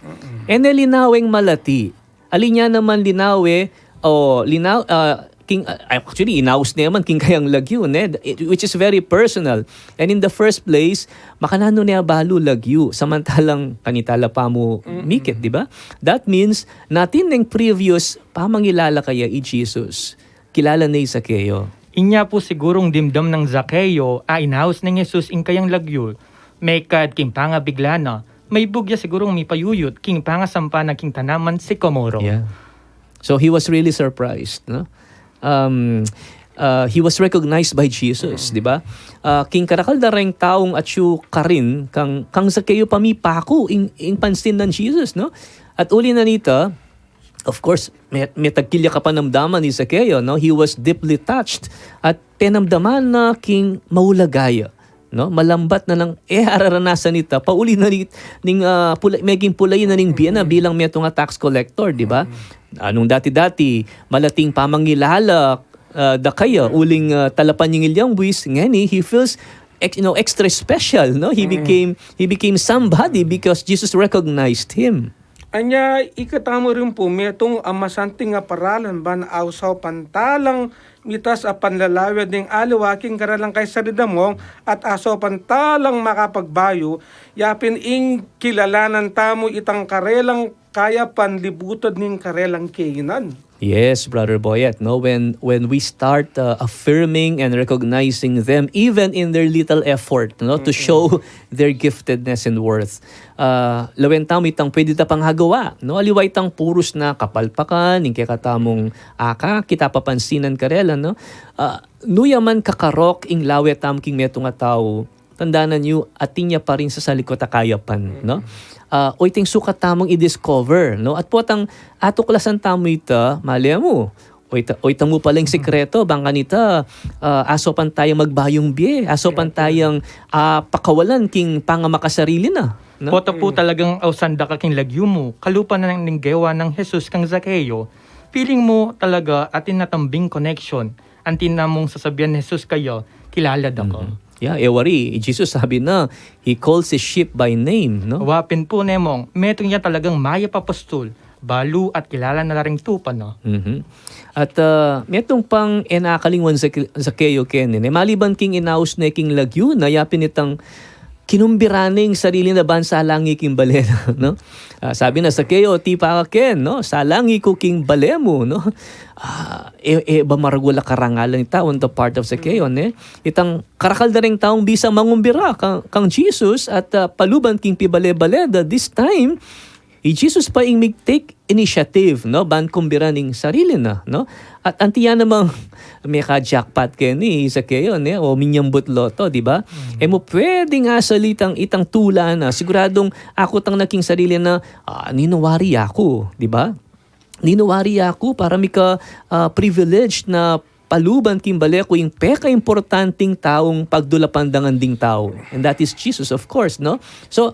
E ne linaweng malati. Ali na naman linawe, o linaw-, ah, king, ah, actually, inaus ne man king kayang lagyu, ne? It, which is very personal. And in the first place, makananu ne abalu lagyu, samantalang kanita la pamu mikit, di ba? That means, natin neng previous pamangilala kaya i Jesus. Kilala ne i Zacchaeus. Inya pu sigurung dimdam nang Zacchaeus a inaus neng Jesus ing kayang lagyu, mekad king pangabigla na, maibug ya sigurung mipayuyut king pangasampa na king tanaman sikomoro. Yeah. So he was really surprised, no? Um, uh, he was recognized by Jesus, di ba? Uh, king karakal da reng taung atyu karin, kang, kang Zacchaeus pa mipaku ing, ing pansin nang Jesus, no? At uli na nita, of course, me-, metagkil ya kapanamdaman i Zacchaeus, no? He was deeply touched. At penamdaman na king maulaga ya, no? Malambat na nang e araranasan ita, pauli na ni-, ning, ah, pula-, meging pulayi na ning bie na bilang metung a tax collector, di ba? Anung dati-dati, malating pamangilala, ah, da kaya, uling, ah, talapan ning ilyang buis, ngeni, he feels ex-, you know, extra special, no? He became, he became somebody because Jesus recognized him. Anya, ikatamu rin pu, metung a masanting a paralan ban ausapan talang mitas a panlalawe ding aliwa king karelang kay sarili mong at ausapan talang makapagbayu, yapin ing kilalanan tamu itang karelang kayapan libutad ning karelang kainan. Yes, Brother Boyet, no? When, when we start, uh, affirming and recognizing them, even in their little effort, no, to show their giftedness and worth, ah, lawen tamu itang pwede ta pang agawa, no? Aliwa itang purus na kapalpakan, ing kekatamung aka, kita papansinan karela, no? Ah, nu ya man kakarok ing lawe tamu king metung a tau, tandanan yu, atin ya pa rin sasalikut a kayapan, no? Ah, o iting sukat tamung i-discover, no? At potang atuklasan tamu ita, male mu, o ita, o ita mu pala ing sikreto, bang kanita, ah, asopan tayang magbayung bie, asopan tayang, ah, pakawalan king pangamakasarili na, no? Pota pu talagang ausan da ka king lagyu mu, kalupa na ning gewa nang Jesus kang Zacchaeus, feeling mu talaga atin na tambing connection, anti na mung sasabian ni Jesus kaya, kilala da ka. Mhm. Yeah, e wari, i Jesus sabi na, he calls his sheep by name, no? Wa pin pu ne mong, metung ya talagang mayap a pastul, balu at kilala na la ring tupa na. Mhm. At, ah, metung pang e na akalingwan Zac-, Zacchaeus keni, ne, maliban king inaus ne king lagyu na, yapin itang kinumbira ne ing sarili na ban salangi king bale na, no? Ah, sabi na, "Zacchaeus, tipa ka ken, no? Salangi ku king bale mu," no? Ah, e, e ba maragul a karangalan ita on the part of Zacchaeus, ne? Itang karakal da ring taung bisa mangumbira kang, kang Jesus at, ah, paluban king pibale-bale da, this time, i Jesus pa ing mig-take initiative, no? Ban kumbiran ing sarili na, no? At anti ya namang meka-jackpot keni i Zacchaeus, ne? O minyambut loto, di ba? E mu pwedeng asalitang itang tula na, siguradung akutang na king sarili na, "Ah, ninu wari aku," di ba? "Ninu wari aku para mika, ah, privilege na paluban king bale ku ing pekaimportanteng taung pagdulapan dang anding tau." And that is Jesus, of course, no? So,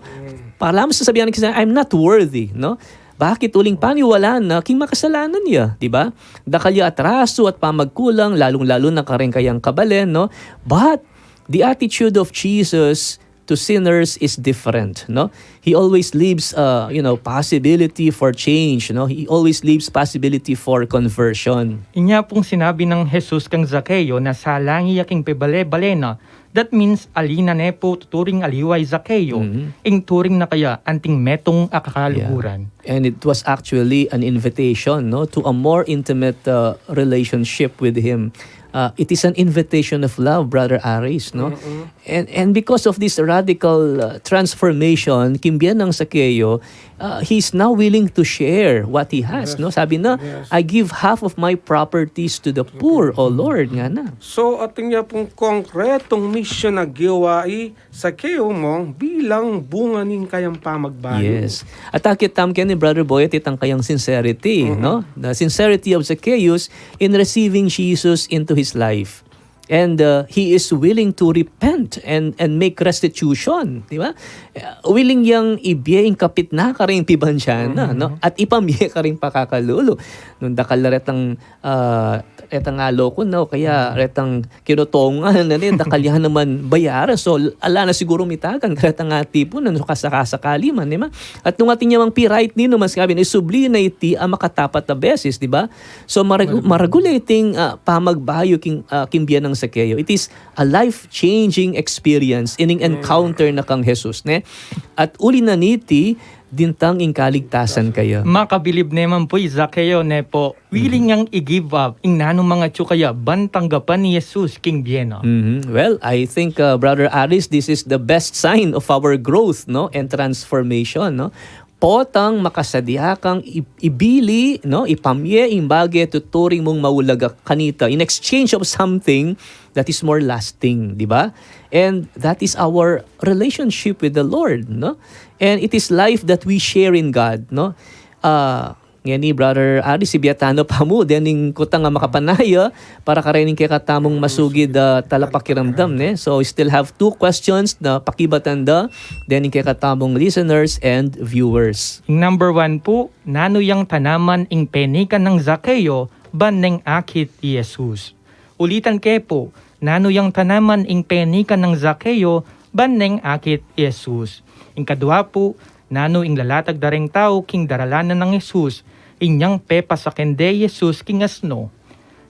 para lamang sasabian na kita, "I'm not worthy," no? Bakit? Uling paniwalan na king makasalanan ya, di ba? Dakal ya atraso at pamagkulang, lalung-lalu na kareng kayang kabale, no? But the attitude of Jesus to sinners is different, no? He always leaves, uh, you know, possibility for change, no? He always leaves possibility for conversion. Inya pung sinabi nang Jesus kang Zacchaeus na salangi ya king pibale-bale na, That means, ali na ne pu tuturing aliwa i Zaqueo, Mhm. ing turing na kaya anting metung a kakaluguran. Yeah. And it was actually an invitation, no, to a more intimate, uh, relationship with him. Uh, it is an invitation of love, Brother Aris, no? Mm-mm. And, and because of this radical, uh, transformation, king bie nang Zaqueo, uh, he's now willing to share what he has, Yes. no? Sabi na, Yes. "I give half of my properties to the poor, O Lord," nga na. So, atin ya pung konkretong misyon a ginawa i Zaqueo mong bilang bunga ning kayang pamagbayu. Yes. At akit tam keni, Brother Boy, at itang kayang sincerity, Mm-mm. no? The sincerity of Zacchaeus in receiving Jesus into his life. And, uh, he is willing to repent and, and make restitution, di ba? Uh, willing yang ibie ing kapit na karing pibansya na, Mhm. no? At ipamie karing pakakalulu. Nung dakal na retang, ah, retang alokon, no? Kaya retang kinotongan, ano, eh, dakal ya naman bayaran. So, ala na siguro mitagan, retang atipun, ano, kasakasakali man, di ba? At nung atin ya mang pi-right ninu, mas sabi, isubli na iti a makatapat a beses, di ba? So, marag-, Maragul. maragul iting, ah, pamagbayu king, ah, king bie nang Zacqueo. It is a life-changing experience, ining Mm. encounter na kang Jesus, ne? At uli na niti, dintang ing kaligtasan kaya. Makabilib ne man pu i Zacqueo, ne pu, willing Mhm. yang i-give up ing nanu mang atyu kaya ban tanggapan i Jesus king bie na. Mhm. Well, I think, uh, Brother Aris, this is the best sign of our growth, no, and transformation, no? Potang makasadya kang i-, ibili, no, ipamie ing bage tuturing mung maulaga kanita in exchange of something that is more lasting, di ba? And that is our relationship with the Lord, no? And it is life that we share in God, no? Ah, ngeni, Brother Aris, ibie tana pa mu dening kutang a makapanaya para kareng kekatamung masugid a talapakiramdam, ne? So, we still have two questions na pakibatan da dening kekatamung listeners and viewers. Number one pu, nanu yang tanaman ing penikan nang Zacqueo ban neng akit i Jesus? Ulitan ke pu, nanu yang tanaman ing penikan nang Zacqueo ban neng akit i Jesus? Ing kadua pu, nanu ing lalatag da reng tau king daralanan nang Jesus inyang pepasaken de i Jesus king asno?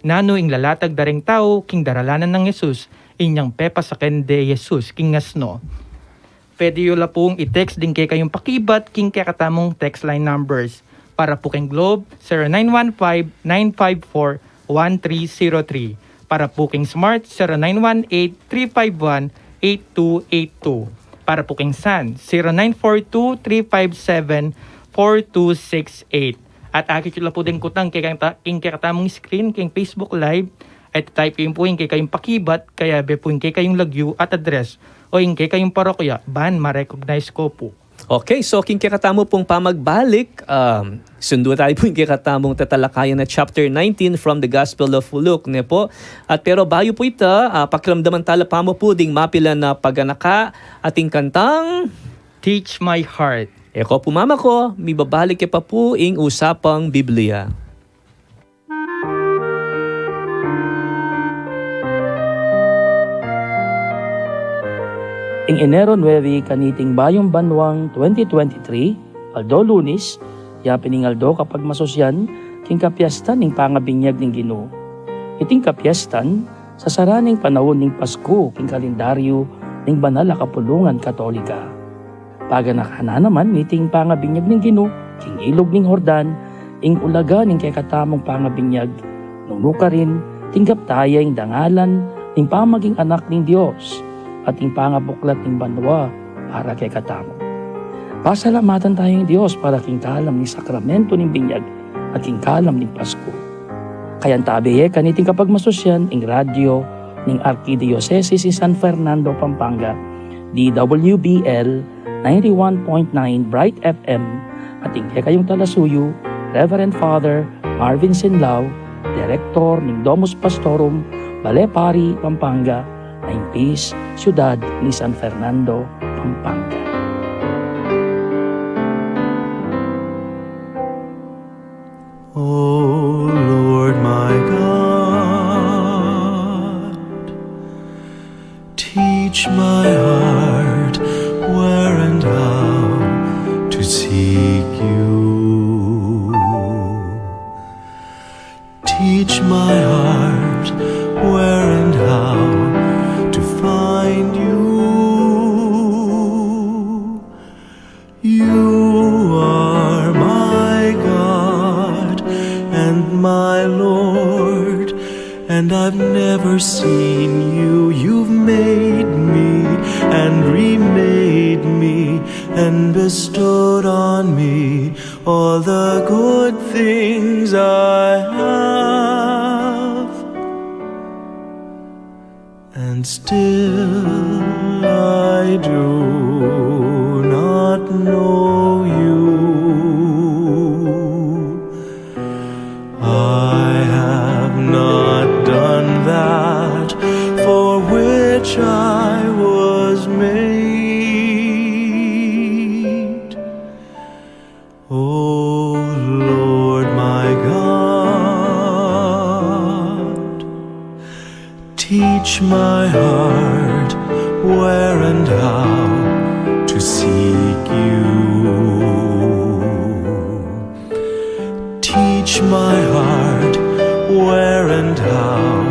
Nanu ing lalatag da reng tau king daralanan nang Jesus inyang pepasaken de i Jesus king asno? Pwede yu la pung i-text ding kekayung pakibat king kekatamung text line numbers. Para pu king Globe, zero nine one five, nine five four, one three zero three. Para pu king Smart, zero nine one eight, three five one, eight two eight two. Para pu king Sun, zero nine four two, three five seven, four two six eight. At akit yu la pu ding kutang kekata-, king kekatamung screen, king Facebook Live, at type yu pu ing kekayung pakibat, kayabe pu ing kekayung lagyu at address, o ing kekayung parokya, ban ma-recognize ko pu. Okay, so king kekatamu pung pamagbalik, um, sundu tayu pu ing kekatamung tatalakayan a chapter nineteen from the Gospel of Luke, ne pu? At pero bayu pu ita, ah, pakiramdaman tala pa mu pu ding mapilan a paganaka ating kantang Teach My Heart. E ko pu mamako, mibabalik ke pa pu ing Usapang Biblia. Ing Enero nuebe, kaniting bayung banuang twenty twenty-three, aldo Lunis, yapin ing aldo kapagmasusyan king kapiestan ning pangabinyag ning Ginu. Iting kapiestan, sasara ning panaun ning Pasku king kalendaryu ning banal a kapulungan Katolika. Paganaka na naman niting pangabinyag ning Ginu king ilug ning Jordan, ing ulaga ning kekatamung pangabinyag, nung nukarin tinggap taya ing dangalan ning pamaging anak ning Dios at ing pangabuklat ning banua para kekatamu. Pasalamatan tayu ing Dios para king kalam ning sakramentu ning binyag at king kalam ning Pasku. Kayantabe ye kaniting kapagmasusyan ing radyu ning Arkidiosesis ning San Fernando, Pampanga, D W B L ninety-one point nine Bright F M, at ing kekayung talasuyu, Reverend Father Marvin Sinlao, Direktor ning Domus Pastorum, Bale Pari, Pampanga, a ing pis, syudad ni San Fernando, Pampanga. O Lord my God, teach my heart where and how to seek you. Teach my heart where and how to find Seen you, you've made me and remade me and bestowed on me all the good things I have. And still I do not know you. I have not done that for which I was made. O Lord my God, teach my heart where and how to seek you. Teach my heart where and how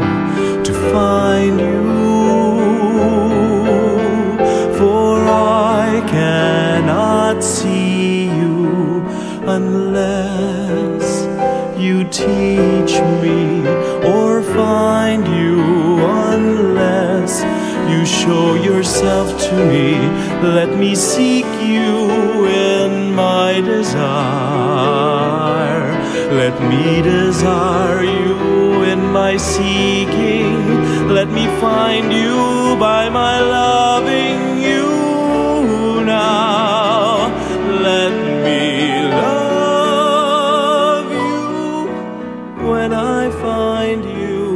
to find you, for I cannot see you unless you teach me, or find you unless you show yourself to me. Let me seek you in my desire. Let me desire you in my seeking. Let me find you by my loving you now. Let me love you when I find you.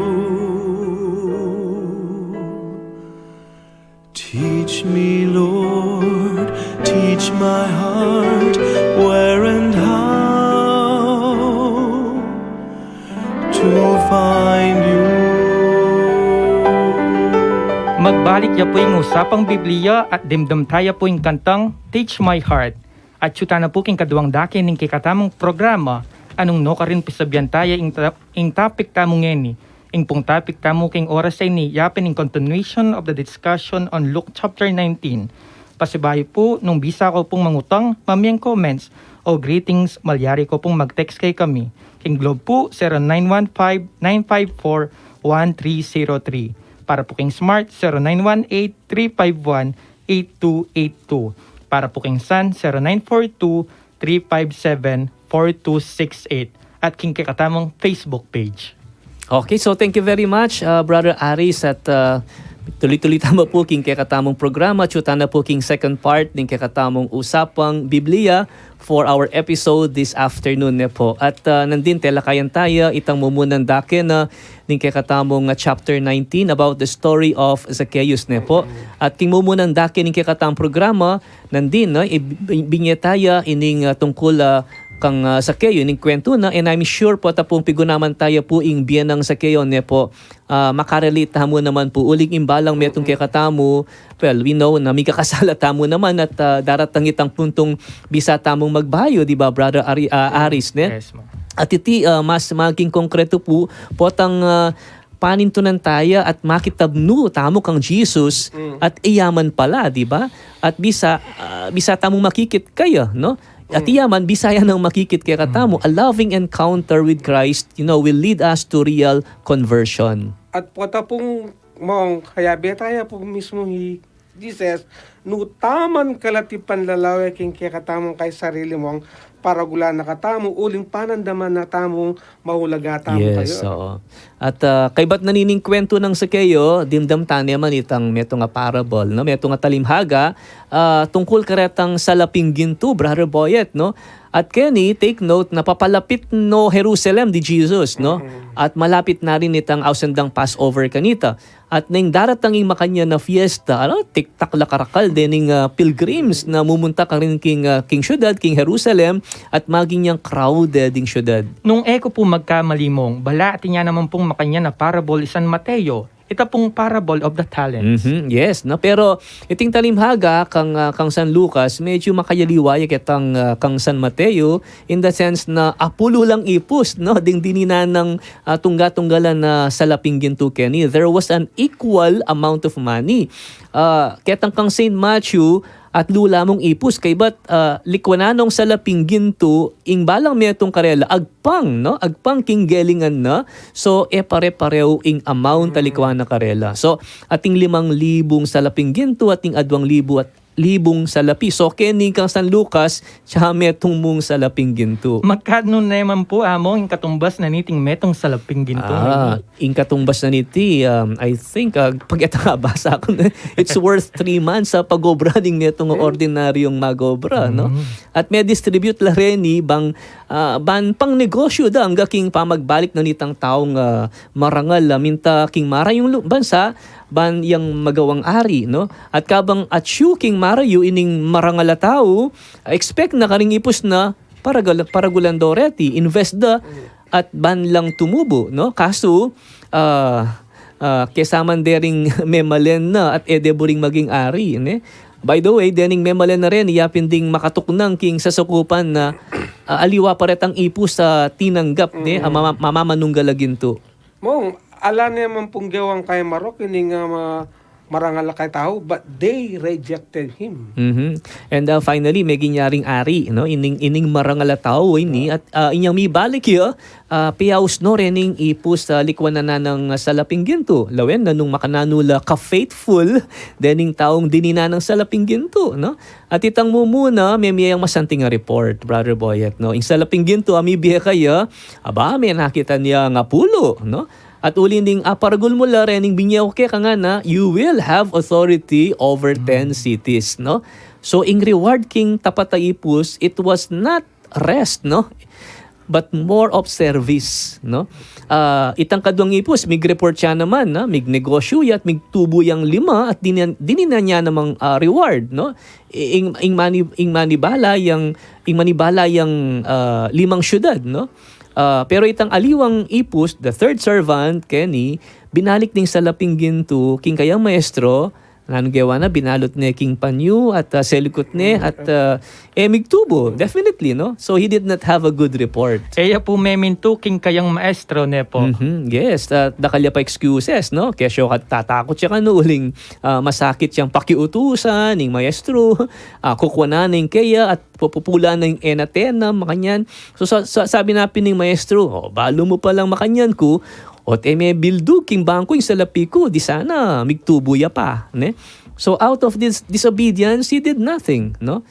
Teach me, Lord, teach my heart where and how to find you. Magbalik ya pu ing Usapang Biblia at dimdam taya pu ing kantang Teach My Heart. At atyu tana pu king kaduang dake ning kekatamung programa, a nung nukarin pisabian taya ing, ta- ing topic tamu ngeni. Ing pung topic tamu king oras a ini, yapin ing continuation of the discussion on Luke chapter nineteen. Pasibayu pu, nung bisa ko pung mangutang, mamie ing comments o greetings, malyari ko pung mag-text kekami. King Globe pu, zero nine one five, nine five four, one three zero three. Para pu king Smart, zero nine one eight, three five one, eight two eight two. Para pu king Sun, zero nine four two, three five seven, four two six eight. At king kekatamung Facebook page. Okay, so thank you very much, uh, Brother Aris. At, uh, tuloy-tuloy tamu pu king kekatamung programa. Atyu tana pu king second part ning kekatamung Usapang Biblia for our episode this afternoon, ne po. At, uh, nandin telakayan taya itang mumunang dake na ning kekatamung, uh, chapter nineteen about the story of Zacchaeus, ne po. At king mumunang dake ning kekatamung programa, nandin, no, i-, i-, binye taya ining, ah, tungkul, ah, kang, ah, Zacchaeus, ining kwentu na, and I'm sure pu, ta pung pigunaman taya pu ing bie nang Zacchaeus, ne po, ah, makarelate tamu naman pu, uling imbalang metung kekatamu, well, we know na mikakasala tamu naman at, ah, daratang itang puntung bisa tamung magbayu, di ba, Brother Ari-, ah, Aris, ne? Yes, ma'am. At iti, ah, mas maging konkreto pu, potang, ah, panintunan taya at makitabnu tamu kang Jesus, at iya man pala, di ba? At bisa, ah, bisa tamung makikit kaya, no? At iya man, bisa ya nang makikit kekatamu, a loving encounter with Christ, you know, will lead us to real conversion. At pota pung mong, kaya beta ya pu mismu hi Jesus, nu taman kalati panlalawe king kekatamung kay sarili mung paragulan na katamu, uling panandaman na tamung mahulaga tamu. Yes, kayu. Oo. At, ah, kaybat na nining kwentu nang Zacchaeus, dimdam tane man itang metung a parable, no? Metung a talimhaga, ah, tungkul karetang salaping gintu, Brother Boyet, no? At keni, take note na papalapit no Jerusalem di Jesus, no? At malapit na rin itang ausendang Passover kanita. At neng daratang ing makanyan a fiesta, ala, tiktak la karakal dening, ah, pilgrims na mumunta karin king, ah, king syudad, king Jerusalem, at maging yang crowded ing syudad. Nung e ku pu magkamali mong, bala atin ya naman pung makanyan a parable i San Mateo, ita pung parable of the talents. Mhm, yes, no? Pero iting talimhaga kang, ah, kang San Lucas, medyo makayaliwa ya ketang, ah, kang San Mateo, in the sense na apulu lang ipus, no? Ding dinan nang, ah, tungga-tunggalan a salaping gintu keni. There was an equal amount of money. Ah, ketang kang Saint Matthew, At lula mung ipus, kaybat, ah, likwanan nong salaping gintu, ing balang metung karela, agpang, no? Agpang king gelingan na, so, e pare-pareu ing amount a likwanan na karela. So, ating limang libung salaping gintu, ating adwang libu at libung salapi. So, keni kang San Lucas, tsaka metung mung salaping gintu. Magkanu naman pu, Among, ing katumbas na niting metung salaping gintu? Ah, ing katumbas na niti, um, I think, ah, pag ita nga basa ku na, it's worth three months sa pag-obra ning metung ordinaryong mag-obra, no? Mm. At me-distribute la reni bang, ah, ban pangnegosyu da angga king pamagbalik na nitang taung, ah, marangal, ah, minta king marayung lu-, bansa, ban yang magawang ari, no? At kabang atyu king marayu ining marangal a tau, expect na karing ipus na paragal-, paragulan do reti, invest da, at ban lang tumubu, no? Kasu, ah, ah, kesaman dering memalen na at e de buring maging ari, ne? By the way, dening memalen na reni, yapin ding makatuknang king sasakupan na, ah, aliwa pa retang ipus a tinanggap, ne? A mama-, mamamanunggal a gintu. Mong, ala naman pung gewang kay Marok, ining, ah, ma-, marangal a kay tau, but they rejected him. Mhm. And, ah, finally, meging yaring ari, no? Ining, ining marangal a tau ini, at, ah, inyang mibalik ya, ah, piyaus no rening ipus a likwanan na nang salaping gintu. Lawen na nung makananu la ka-faithful dening taung dininan nang salaping gintu, no? At itang mumuna, memie yang masanting a report, Brother Boyet, no? Ing salaping gintu a mibie kaya, aba, me nakitan yang apulu, no? At uli ning aparagul mu la rening binie ku keka, ngana, "You will have authority over ten cities," no? So, ing reward king tapat a ipus, it was not rest, no? But more of service, no? Ah, itang kadwang ipus, mig-report ya naman, no? Mignegosyu ya at migtubu yang lima at dininan, dininan ya namang, ah, reward, no? I-, ing, ing mani-, ing manibala yang, ing manibala yang, ah, limang syudad, no? Ah, pero itang aliwang ipus, the third servant, keni, binalik ning salaping gintu king kayang maestro, nanu gewa na, binalut ne king panyu at, ah, selikut ne at, ah, e migtubu, definitely, no? So he did not have a good report. E ya pu memintu king kayang maestro, ne pu? Mhm, yes, at dakal ya pa excuses, no? Kesyo ka tatakut ya kanu uling, ah, masakit yang pakiutusan ning maestro, ah, kukwanan ne ing keya at pupupulan ne ing e na tenam, makanyan. So, sa-, sa-, sabi na pin ning maestro, "O, balu mu palang makanyan ku, o't e me bildu king bangku ing salapi ku, di sana migtubu ya pa," ne? So, out of this disobedience, he did nothing, no?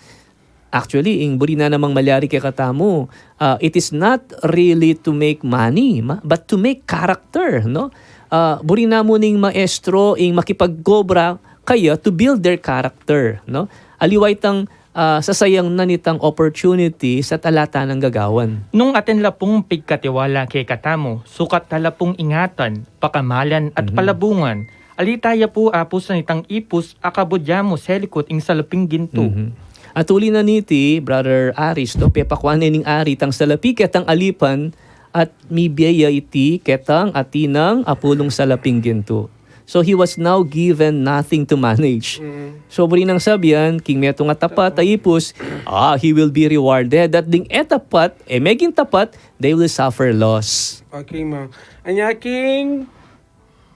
Actually, ing buri na namang malyari kekatamu, ah, it is not really to make money, ma-, but to make character, no? Ah, buri na mu ning maestro ing makipagkobra kaya to build their character, no? Aliwa itang, ah, sasayang na nitang opportunity sa talata nang gagawan. Nung atin la pung pigkatiwala kekatamu, sukat ta la pung ingatan, pakamalan, at palabungan. Ali taya pu, apus, na nitang ipus a kabud ya mu selikut ing salaping gintu. Mhm. At uli na niti, Brother Aris, no, pepakwan ne ning ari tang salapi ketang alipan at mibie ya iti ketang atin nang apulung salaping gintu. So he was now given nothing to manage. Mm. So, buri nang sabian, king metung a tapat a ipus, ah, he will be rewarded. At ding e tapat, e meging tapat, they will suffer loss. Okay, Mang. Anya king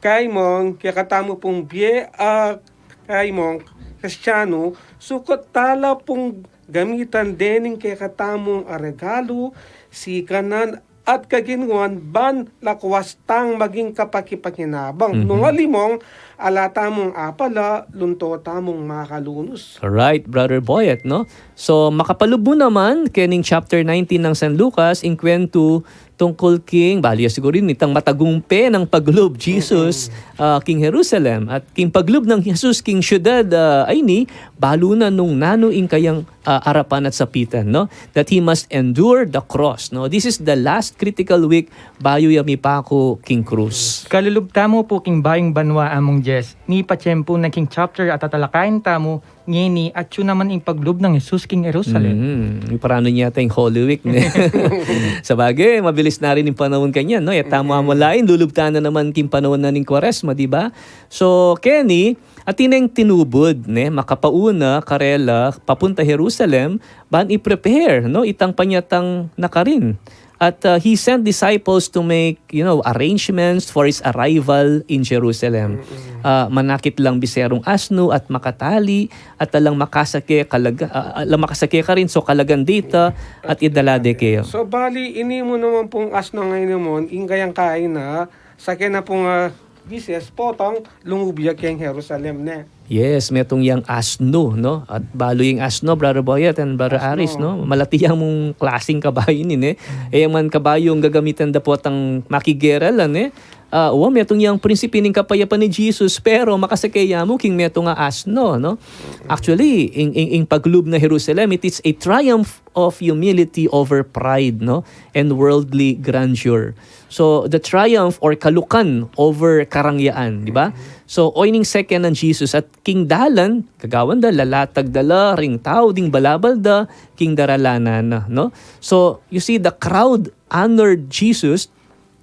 kay Mang, kekatamu pung bie, ah, kay Mang Kristianu, sukat ta la pung gamitan dening kekatamung aregalu, sikanan, at kaginwan ban lakwas tang maging kapakipakinabang. Mhm. Nung ali Mang, ala tamung apala, lunto tamung makalunus. Alright, Brother Boyet, no? So, makapalub mu naman, kening chapter nineteen nang San Lucas, ing kwentu tungkul king, balu ya siguru ini, itang matagumpe nang paglub Jesus, ah, king Jerusalem. At king paglub nang Jesus king syudad, ah, ayni, balu na nung nanu ing kayang, ah, arapan at sapitan, no? That he must endure the cross, no? This is the last critical week bayu ya mipaku king krus. Kalulub tamu pu king bayung banua, Among Jess. Mipatiempu na king chapter a tatalakayan tamu ngeni, atyu naman ing paglub nang Jesus king Jerusalem. Mm, iparanun yata ing Holy Week, ne? Sabagay, mabilis na rin ing panaun kanyan, no? E tamu amulain, lulub tana naman king panaun na ning Kuaresma, di ba? So, keni, atin neng tinubud, ne? Makapauna karela papunta Jerusalem, ban i-prepare, no? Itang panyatang na karin. At, uh, he sent disciples to make, you know, arrangements for his arrival in Jerusalem. Ah, manakit lang biserung asno at makatali, at alang makasake kalaga-, ah, alang makasake karin, so kalagan dita, at idala de keya. So, bali, ini mu naman pung asno ngeni mu, ing kayang kain na, sake na pung, ah, Jesus, potang lungub ya keng Jerusalem ne. Yes, metung yang asno, no? At balu yang asno, Brother Boyet and Brother Aris, no? Malati yang mung klaseng kabayu ini, ne? E yang man kabayung gagamitan da potang makigera la, ne? Ah, wa, metung yang prinsipe ning kapayapan ni Jesus, pero makasake ya mu king metung a asno, no? Actually, ing, ing, ing paglub na Jerusalem, it is a triumph of humility over pride, no? And worldly grandeur. So, the triumph or kalukan over karangyaan, di ba? So, oyni ning sake na nang Jesus at king dalan, gagawan da, lalatag da la ring tau ding balabal da king daralanan na, no? So, you see, the crowd honored Jesus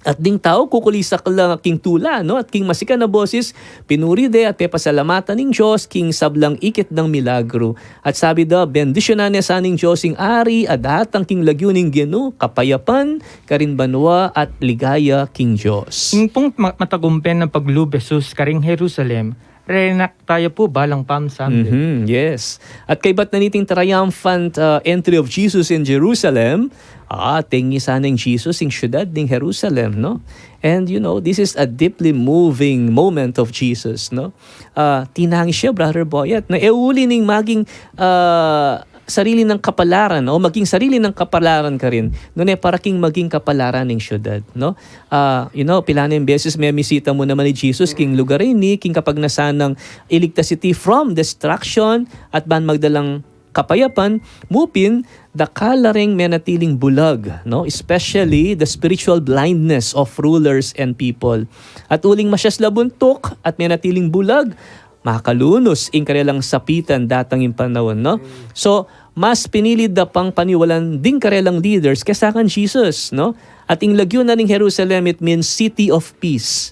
at ding tau kukulisak la king tula, no? At king masikan a boses, pinuri de at pepasalamatan ing Dios king sablang ikit dang milagru. At sabi da, bendisyunan ne sa ning Dios ing Ari a datang king lagyu ning Ginu, kapayapan karin banua at ligaya king Dios. Ing pung ma-, matagumpe nang paglub Jesus karing Jerusalem, renak taya pu balang Palm Sunday. Mhm, yes. At kaybat na niting triumphant, uh, entry of Jesus in Jerusalem, ah, tingisan neng Jesus ing syudad ning Jerusalem, no? And, you know, this is a deeply moving moment of Jesus, no? Ah, tinangis ya, Brother Boyet, na e uli ning maging, ah, sarili nang kapalaran, o maging sarili nang kapalaran karin, nune para king maging kapalaran ning syudad, no? Ah, you know, pilan ing beses mamisita mu naman i Jesus king lugar ini, king kapagnasan nang iligtas iti from destruction at ban magdalang kapayapan, mu pin, dakal la ring menatiling bulag, no? Especially the spiritual blindness of rulers and people. At uling masyas la buntuk at menatiling bulag, makalunus ing karelang sapitan datang ing panaun, no? So, mas pinili da pang paniwalan ding karelang leaders kesa kang Jesus, no? At ing lagyu na ning Jerusalem, it means city of peace.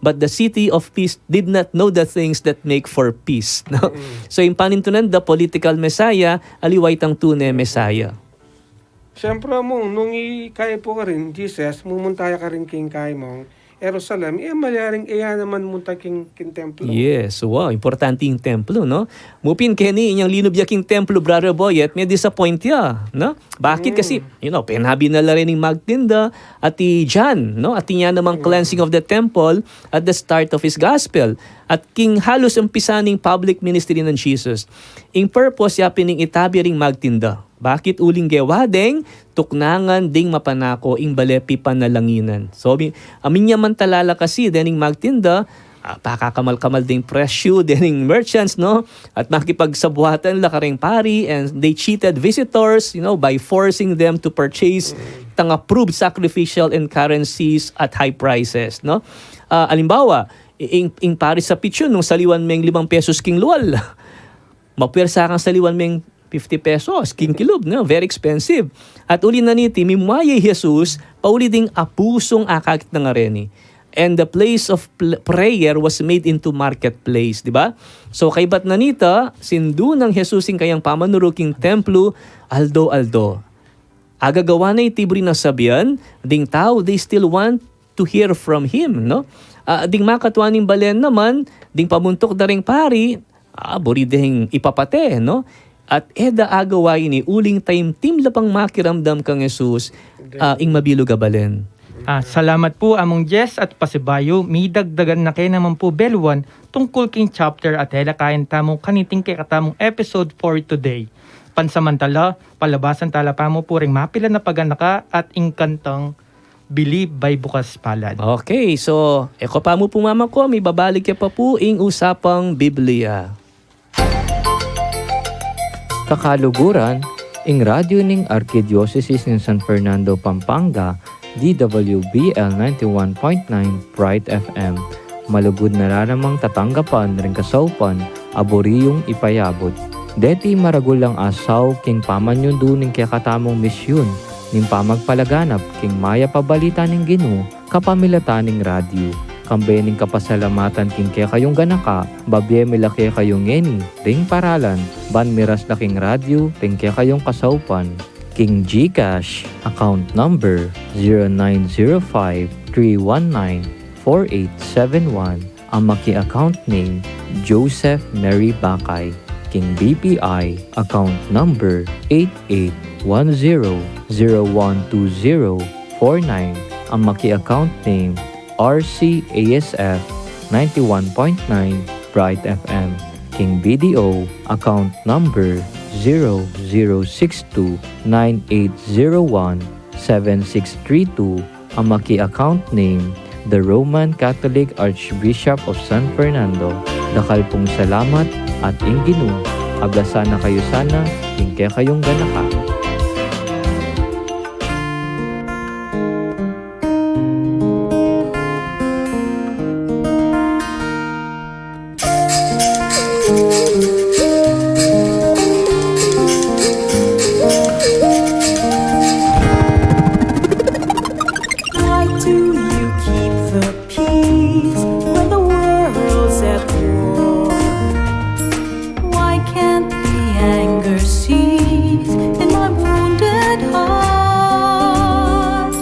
But the city of peace did not know the things that make for peace, no? So, ing panintunan da political Messiah, aliwa itang tune Messiah. Siyempre, Among, nung ikayu pu karin, Jesus, mumunta ya karin king kayu mung Jerusalem, e malyaring e ya naman munta king, king templo. Yes, wow, importante ing templo, no? Mu pin keni, inyang linub ya king templo, Brother Boyet, me-disappoint ya, no? Bakit? Kasi, you know, penabi na la rin ing magtinda, at i John, no? At inya namang cleansing of the temple at the start of his gospel. At king halus umpisa ning public ministry nang Jesus. Ing purpose ya pin ing itabi ring magtinda. Bakit? Uling gewa deng tuknangan ding mapanako ing bale pipanalanginan. So, mi-, aminya man talala kasi dening magtinda, ah, pakakamal-kamal ding presyu dening merchants, no? At makipagsabuatan la karing pari, and they cheated visitors, you know, by forcing them to purchase tang approved sacrificial and currencies at high prices, no? Ah, alimbawa, i-, ing, ing pari sa pitsu nung saliwan meng limang pesos king lual. Mapuwersa kang saliwan meng fifty pesos, king kilub, no? Very expensive. At uli na niti, mimwaya i Jesus, pauli ding apusung akakit na ngareni. And the place of pl-, prayer was made into marketplace, di ba? So, kaybat na nita, sindu nang Jesus ing kayang pamanuru king templo, aldo-aldo. Agagawa na iti buri nang sabian, ding tau, they still want to hear from him, no? Ah, ding makatua ning balen naman, ding pamuntuk da ring pari, ah, buri deng ipapate, no? At e da agawa ini uling taimtim la pang makiramdam kang Jesus, ah, ing mabilug a balen. Ah, salamat pu, Among Jess, at pasibayu, midagdagan na ke naman pu, Beluan, tungkul king chapter at e la kain tamu kaniting kekatamung episode for today. Pansamantala, palabasan tala pamu pu ring mapilan a paganaka at ing kantang Believe by Bukas Palad. Okay, so, e ko pamu pu mamaku, mibabalik ya pa pu ing Usapang Biblia. Kakaluguran, ing radyu ning Arkidiosesis ning San Fernando, Pampanga, D W B L ninety-one point nine Bright F M. Malugud na la namang tatanggapan ring kasaupan a buri yung ipayabut. Deti maragul lang asaw king pamanyundu ning kekatamung misyun ning pamagpalaganap king mayap a balita ning Ginu kapamilatan ning radyu. Kambe ning kapasalamatan king kekayung ganaka, babie mi la kekayu ngeni ring paralan ban miras la king radyu ring kekayung kasaupan. King GCash, account number zero nine zero five three one nine four eight seven one, a maki account name Joseph Mary Bakay. King BPI, account number eight eight one zero zero one two zero four nine, a maki account name RCASF ninety-one point nine Bright FM. King BDO, account number zero zero six two nine eight zero one seven six three two, a maki account name, The Roman Catholic Archbishop of San Fernando. Dakal pung salamat at ing Ginu ablasan na kayu sana king kekayung ganaka. Why do you keep the peace when the world's at war? Why can't the anger cease in my wounded heart?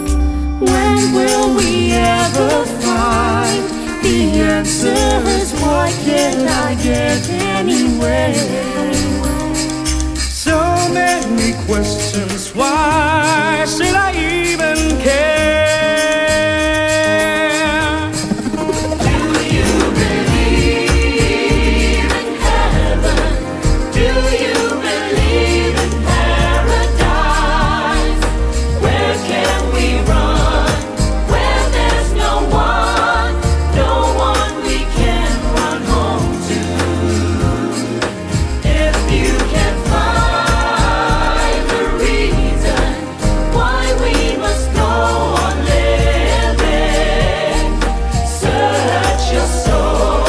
When will we ever find the answers? Why can't I get anywhere? So many questions. Why should I even care? Do you believe in heaven? Do you believe in paradise? Where can we run when there's no one, no one we can run home to? If you can find the reason why we must go on living, search your soul,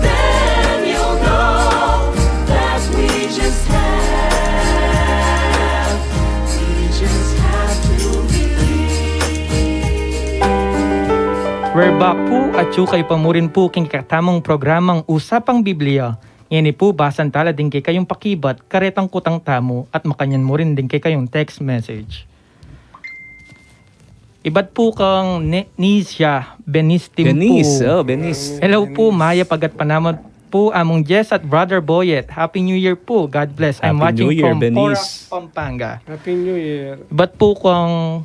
then you'll know that we just have, we just have to believe. We're back pu, at yu kayu pa murin pu king kekatamung programang Usapang Biblia. Ngeni pu, basan tala ding kekayung pakibat karetang kutang tamu at makanyan murin ding kekayung text message. Ibat pu kang Ne-, Nisia Benistim Benis, pu. Oh, Benis. Hello pu, Benis. Mayap a gatpanapun pu Among Jess at Brother Boyet. Happy New Year pu. God bless. I'm Happy watching New Year, from Benis. Porac, Pampanga. Happy New Year. Ibat pu kang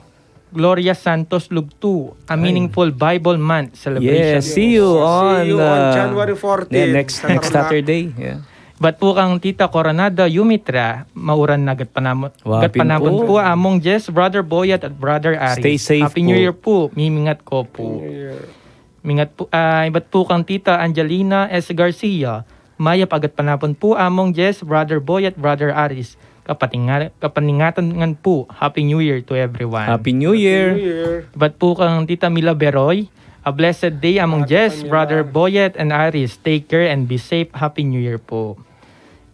Gloria Santos Lugtu, a Ay. Meaningful Bible Month celebration. Yes, see you See on, you on uh, January fourteen, yeah, next, next Saturday. Saturday. Yeah. Ibat pu kang Tita Coronado Yumitra, mauran na gatpanapun, Wa, gatpanapun pin pu. Pu, Among Jess, Brother Boyet, at Brother Aris. Stay safe Happy New pu. Year pu, mimingat ko pu. Happy New Year. Mingat pu, ah, ibat pu kang Tita Angelina S Garcia, mayap a gatpanapun pu, Among Jess, Brother Boyet, Brother Aris. Kapatinga-, kapaningatan ngan pu, Happy New Year to everyone. Happy New Year. Happy New Year. Ibat pu kang Tita Mila Beroy, a blessed day, Among Happy Jess, New Brother Year. Boyet, and Aris. Take care and be safe. Happy New Year po.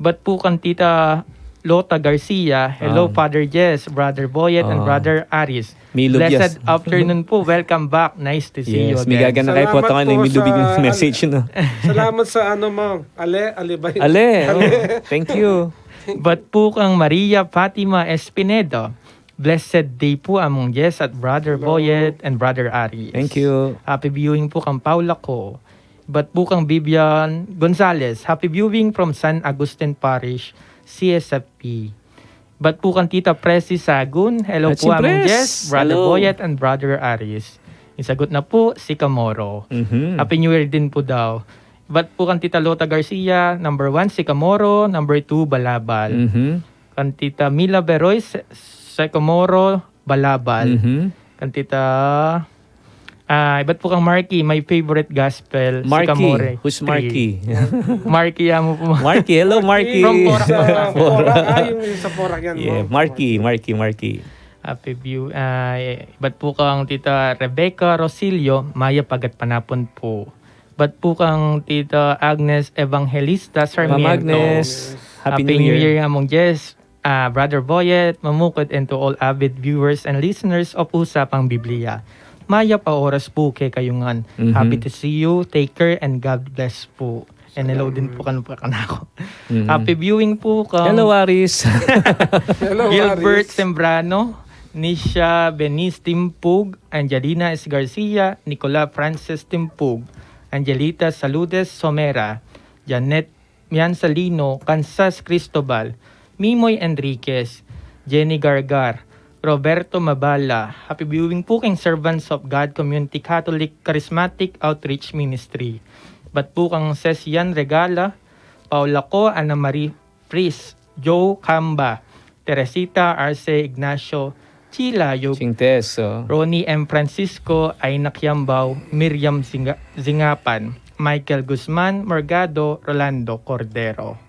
Ibat pu kang Tita Lota Garcia, hello, Um, Father Jess, Brother Boyet, and um, Brother Aris. Milub, yes. Blessed afternoon po. Welcome back. Nice to see you again. Yes, migagan na kayu po. Salamat po sa, message, no? Salamat sa ano mo. Ale, ale ba yun? Ale, Ale. Oh, thank you. Ibat pu kang Maria Fatima Espinedo. Blessed day po, Among Jess at Brother Hello. Boyet and Brother Aris. Thank you. Happy viewing po kang Paula ko. Ibat pu kang Vivian Gonzalez. Happy viewing from San Agustin Parish, C S F P. Ibat pu kang Tita Presi Sagun. Hello po, Among Jess, Brother Boyet, and Brother Aris. Isagut na po, Sicamoro. Mhm. Happy New Year din po daw. Ibat pu kang Tita Lota Garcia, number one, Sicamoro, number two, Balabal. Mhm. Kang Tita Mila Beroy, Se-, Sicamoro, Balabal. Mhm. Kang Tita, ah, ibat pu kang Marky, my favorite gospel, Marky, Sicamore. Who's Marky? Marky, amo po. Marky, hello, Marky. From Porac, Porac. Porac. Ah, yung sa Porac yan, yeah, Marky, Marky, Marky. Happy view. Ah, ibat pu kang Tita Rebecca Rosillo, mayap a gatpanapun po. Ibat pu kang Tita Agnes Evangelista Sarmiento. Ma'am Agnes, Happy New Year, Among Jess, ah, Brother Boyet, Mamukut, and to all avid viewers and listeners of Usapang Biblia. Mayap a oras pu kekayu ngan. Mhm. Happy to see you. Take care and God bless po. And hello din po kanu-, kanaku. Mm. Happy viewing po kang Hello, Aris. Hello, Gilbert Aris. Sembrano, Nisha Benice Timpug, Angelina S. Garcia, Nicola Francis Timpug, Angelita Saludes Somera, Janet Mianzalino, Kansas Cristobal, Mimoy Enriquez, Jenny Gargar, Roberto Mabala. Happy viewing po kang Servants of God Community Catholic Charismatic Outreach Ministry. Bat po kang Cesian Regala, Paula Co, Ana Marie Fris, Joe Camba, Teresita Arce Ignacio, Chila Yug, Ching Teso. Ronnie M. Francisco, Ainak Yambao, Miriam Zinga-, Zingapan, Michael Guzman, Morgado, Rolando Cordero.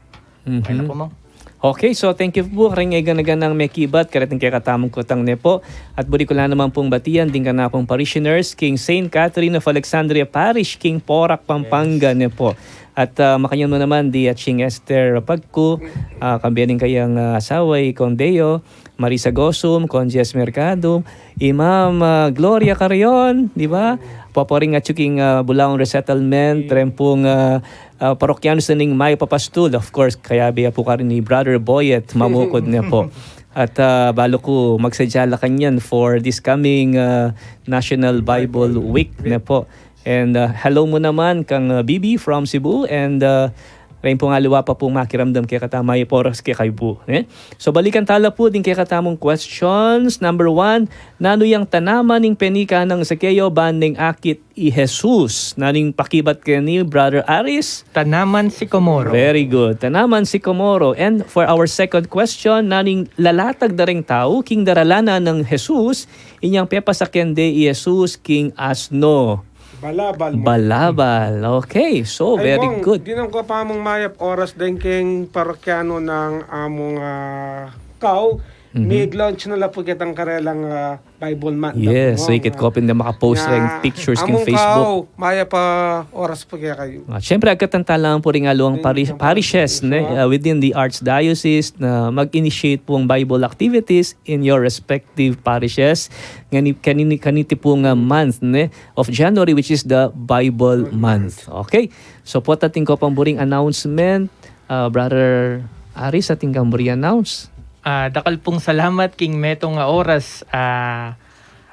Mhm. Okay na po, Mang. Okay, so thank you po karing gana-ganang mekibat kareting kekatamung kutang ne po. At buri ku la naman pung batian ding kanakung parishioners king Saint Catherine of Alexandria Parish king Porac, Pampanga ne po. At, ah, makanyan mu naman di Aching Esther Pagku, ah, kambe ning kayang, ah, asawa i Kong Deo, Marisa Gosum, Kong Jess Mercado, i Ma'am, ah, Gloria Carrion, di ba? Poporing atyu king, ah, Bulaon Resettlement, reng pung, ah, ah, parokyanos na ning Mayap a Pastul, of course, kayabe ya pu karin i Brother Boyet Mamukud ne po. At, ah, balu ku magsadya la kanyan for this coming, ah, National Bible Week ne po. And, uh, hello mu naman kang, uh, Bibi from Cebu, and, uh, reng pung aliwa pa pung makiramdam kekatamu mayap a oras kekayu pu, eh? So, balikan tala pu ding kekatamung questions. Number one, nanu yang tanaman ning penikan nang Zaqueo ban neng akit i Jesus? Nanu ing pakibat keni, Brother Aris? Tanaman sikomoro. Very good. Tanaman sikomoro. And for our second question, nanu ing lalatag da reng tau king daralanan nang Jesus inyang pepasaken de i Jesus king asno? Balabal, Mong. Balabal. Okay. So, ay, very Mong, good. Dinan ku pa mung mayap oras deng keng parokyano nang amung, ah, kau. Mhm. Mid-launch na la pu ketang karelang, ah, Bible Month. Yes, so, Mong, ikit ah, ko pin na makapost nga reng pictures king amung Facebook. Kau, mayap a oras pu kekayu. Ah, syempre, agkatan tala pu ring aliwang pari-, parishes, ne, ah, within the Archdiocese na mag-initiate pung Bible activities in your respective parishes. Ngeni, kanini, kaniti pung, ah, month, ne, of January, which is the Bible month. Okay. So, potang atin ko pang buring announcement, ah, Brother Aris, atin kang buri announce. Ah, dakal pung salamat king metung a oras. Ah,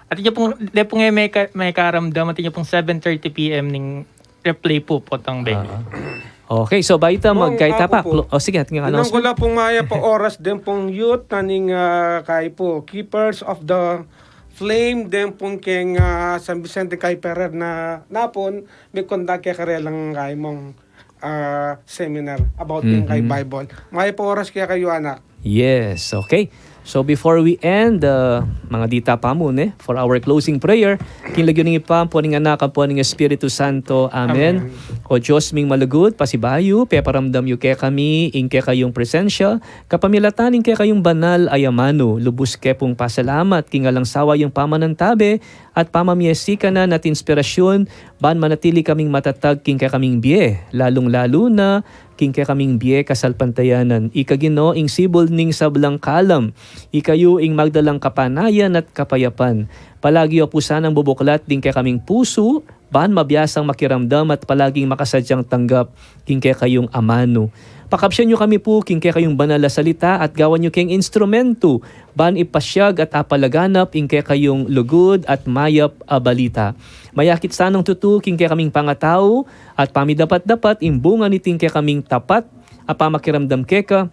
atin ya pung, de pung e meka-, mekaramdam, atin ya pung seven thirty P M ning replay pu, potang beng. Ah. Okay, so bayu ta magkaita pa. O, sige, atin kang announcement. Dinan ku la pung mayap a oras deng pung youth na ning, ah, kayi pu, Keepers of the Flame, deng pung keng, ah, San Vicente Kay Ferrer na napun, me-conduct ya karelang kayi mung, ah, seminar about keng kayi Bible. Mayap a oras kekayu, anak. Yes, okay. So before we end, uh, mga dita pa mu, ne, for our closing prayer, king lagyu ning Ibpa, ampo ning Anak, ampo ning Espiritu Santo. Amen. Amen. O Dios ming malugud, pasibayu peparamdam yu kekami ing kekayung presensya kapamilatan ning kekayung banal a amanu. Lubus ke pung pasalamat king alang sawa yung pamanantabe at pamamie sikanan at inspirasyun, ban manatili kaming matatag king kekaming bie, lalung-lalu na king kekaming bie kasalpantayanan. Ika, Ginu, ing sibul ning sablang kalam. Ika yu ing magdalang kapanayan at kapayapan. Palagi yu pu sanang bubuklat ding kekaming pusu, ban mabiasang makiramdam at palaging makasadyang tanggap king kekayung amanu. Pakabsian yu kami pu king kekayung banal a salita at gawan yu keng instrumentu ban ipasyag at apalaganap ing kekayung lugud at mayap a balita. Mayakit sanang tutu king kekaming pangatau at pamidapat-dapat ing bunga niting kekaming tapat a pamakiramdam keka,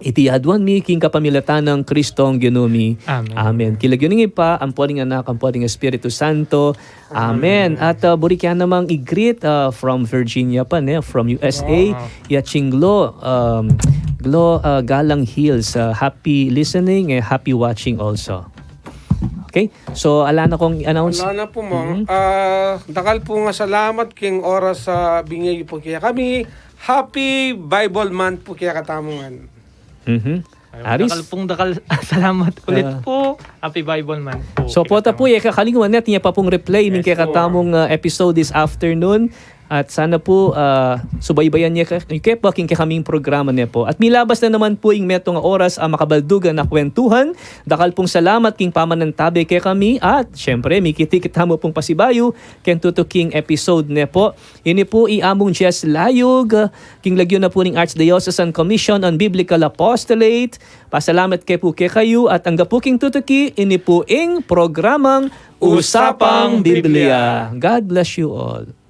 iti aduan mi king kapamilatan nang Kristong Ginu mi. Amen. Amen. King lagyu ning Ibpa, ampo ning Anak, ampo ning Espiritu Santo. Amen. Amen. At, uh, buri ke namang i-greet, uh, from Virginia pa, ne? From U S A. Wow. Ya cing Glo, um, Glo, uh, Galang Hills. Uh, happy listening and happy watching also. Okay? So, ala na kong announce. Ala na pu, Mong. Mhm. Ah, dakal pung salamat king oras a binye yu pu kekami. Happy Bible Month pu kekatamu ngan. Mhm. Ay, Aris? Dakal pung dakal salamat ulit pu. Happy Bible Month pu. So, pota pu, e ka kalinguan, atin ya pa pung replay ning kekatamung, uh, episode this afternoon. At sana po, ah, subaybayan ye ke, ke po king kekaming programa ne po. At milabas na naman po ing metung a oras a makabaldugan a kwentuhan. Dakal pung salamat king pamanantabe kekami. At syempre, mikit-ikit tamu pung pasibayu keng tutuking episode ne po. Ini po i Among Jess Layug, king lagyu na po ning Archdiocesan Commission on Biblical Apostolate. Pasalamat ke po kekayu at angga po king tutuki, ini po ing programang Usapang Biblia. God bless you all.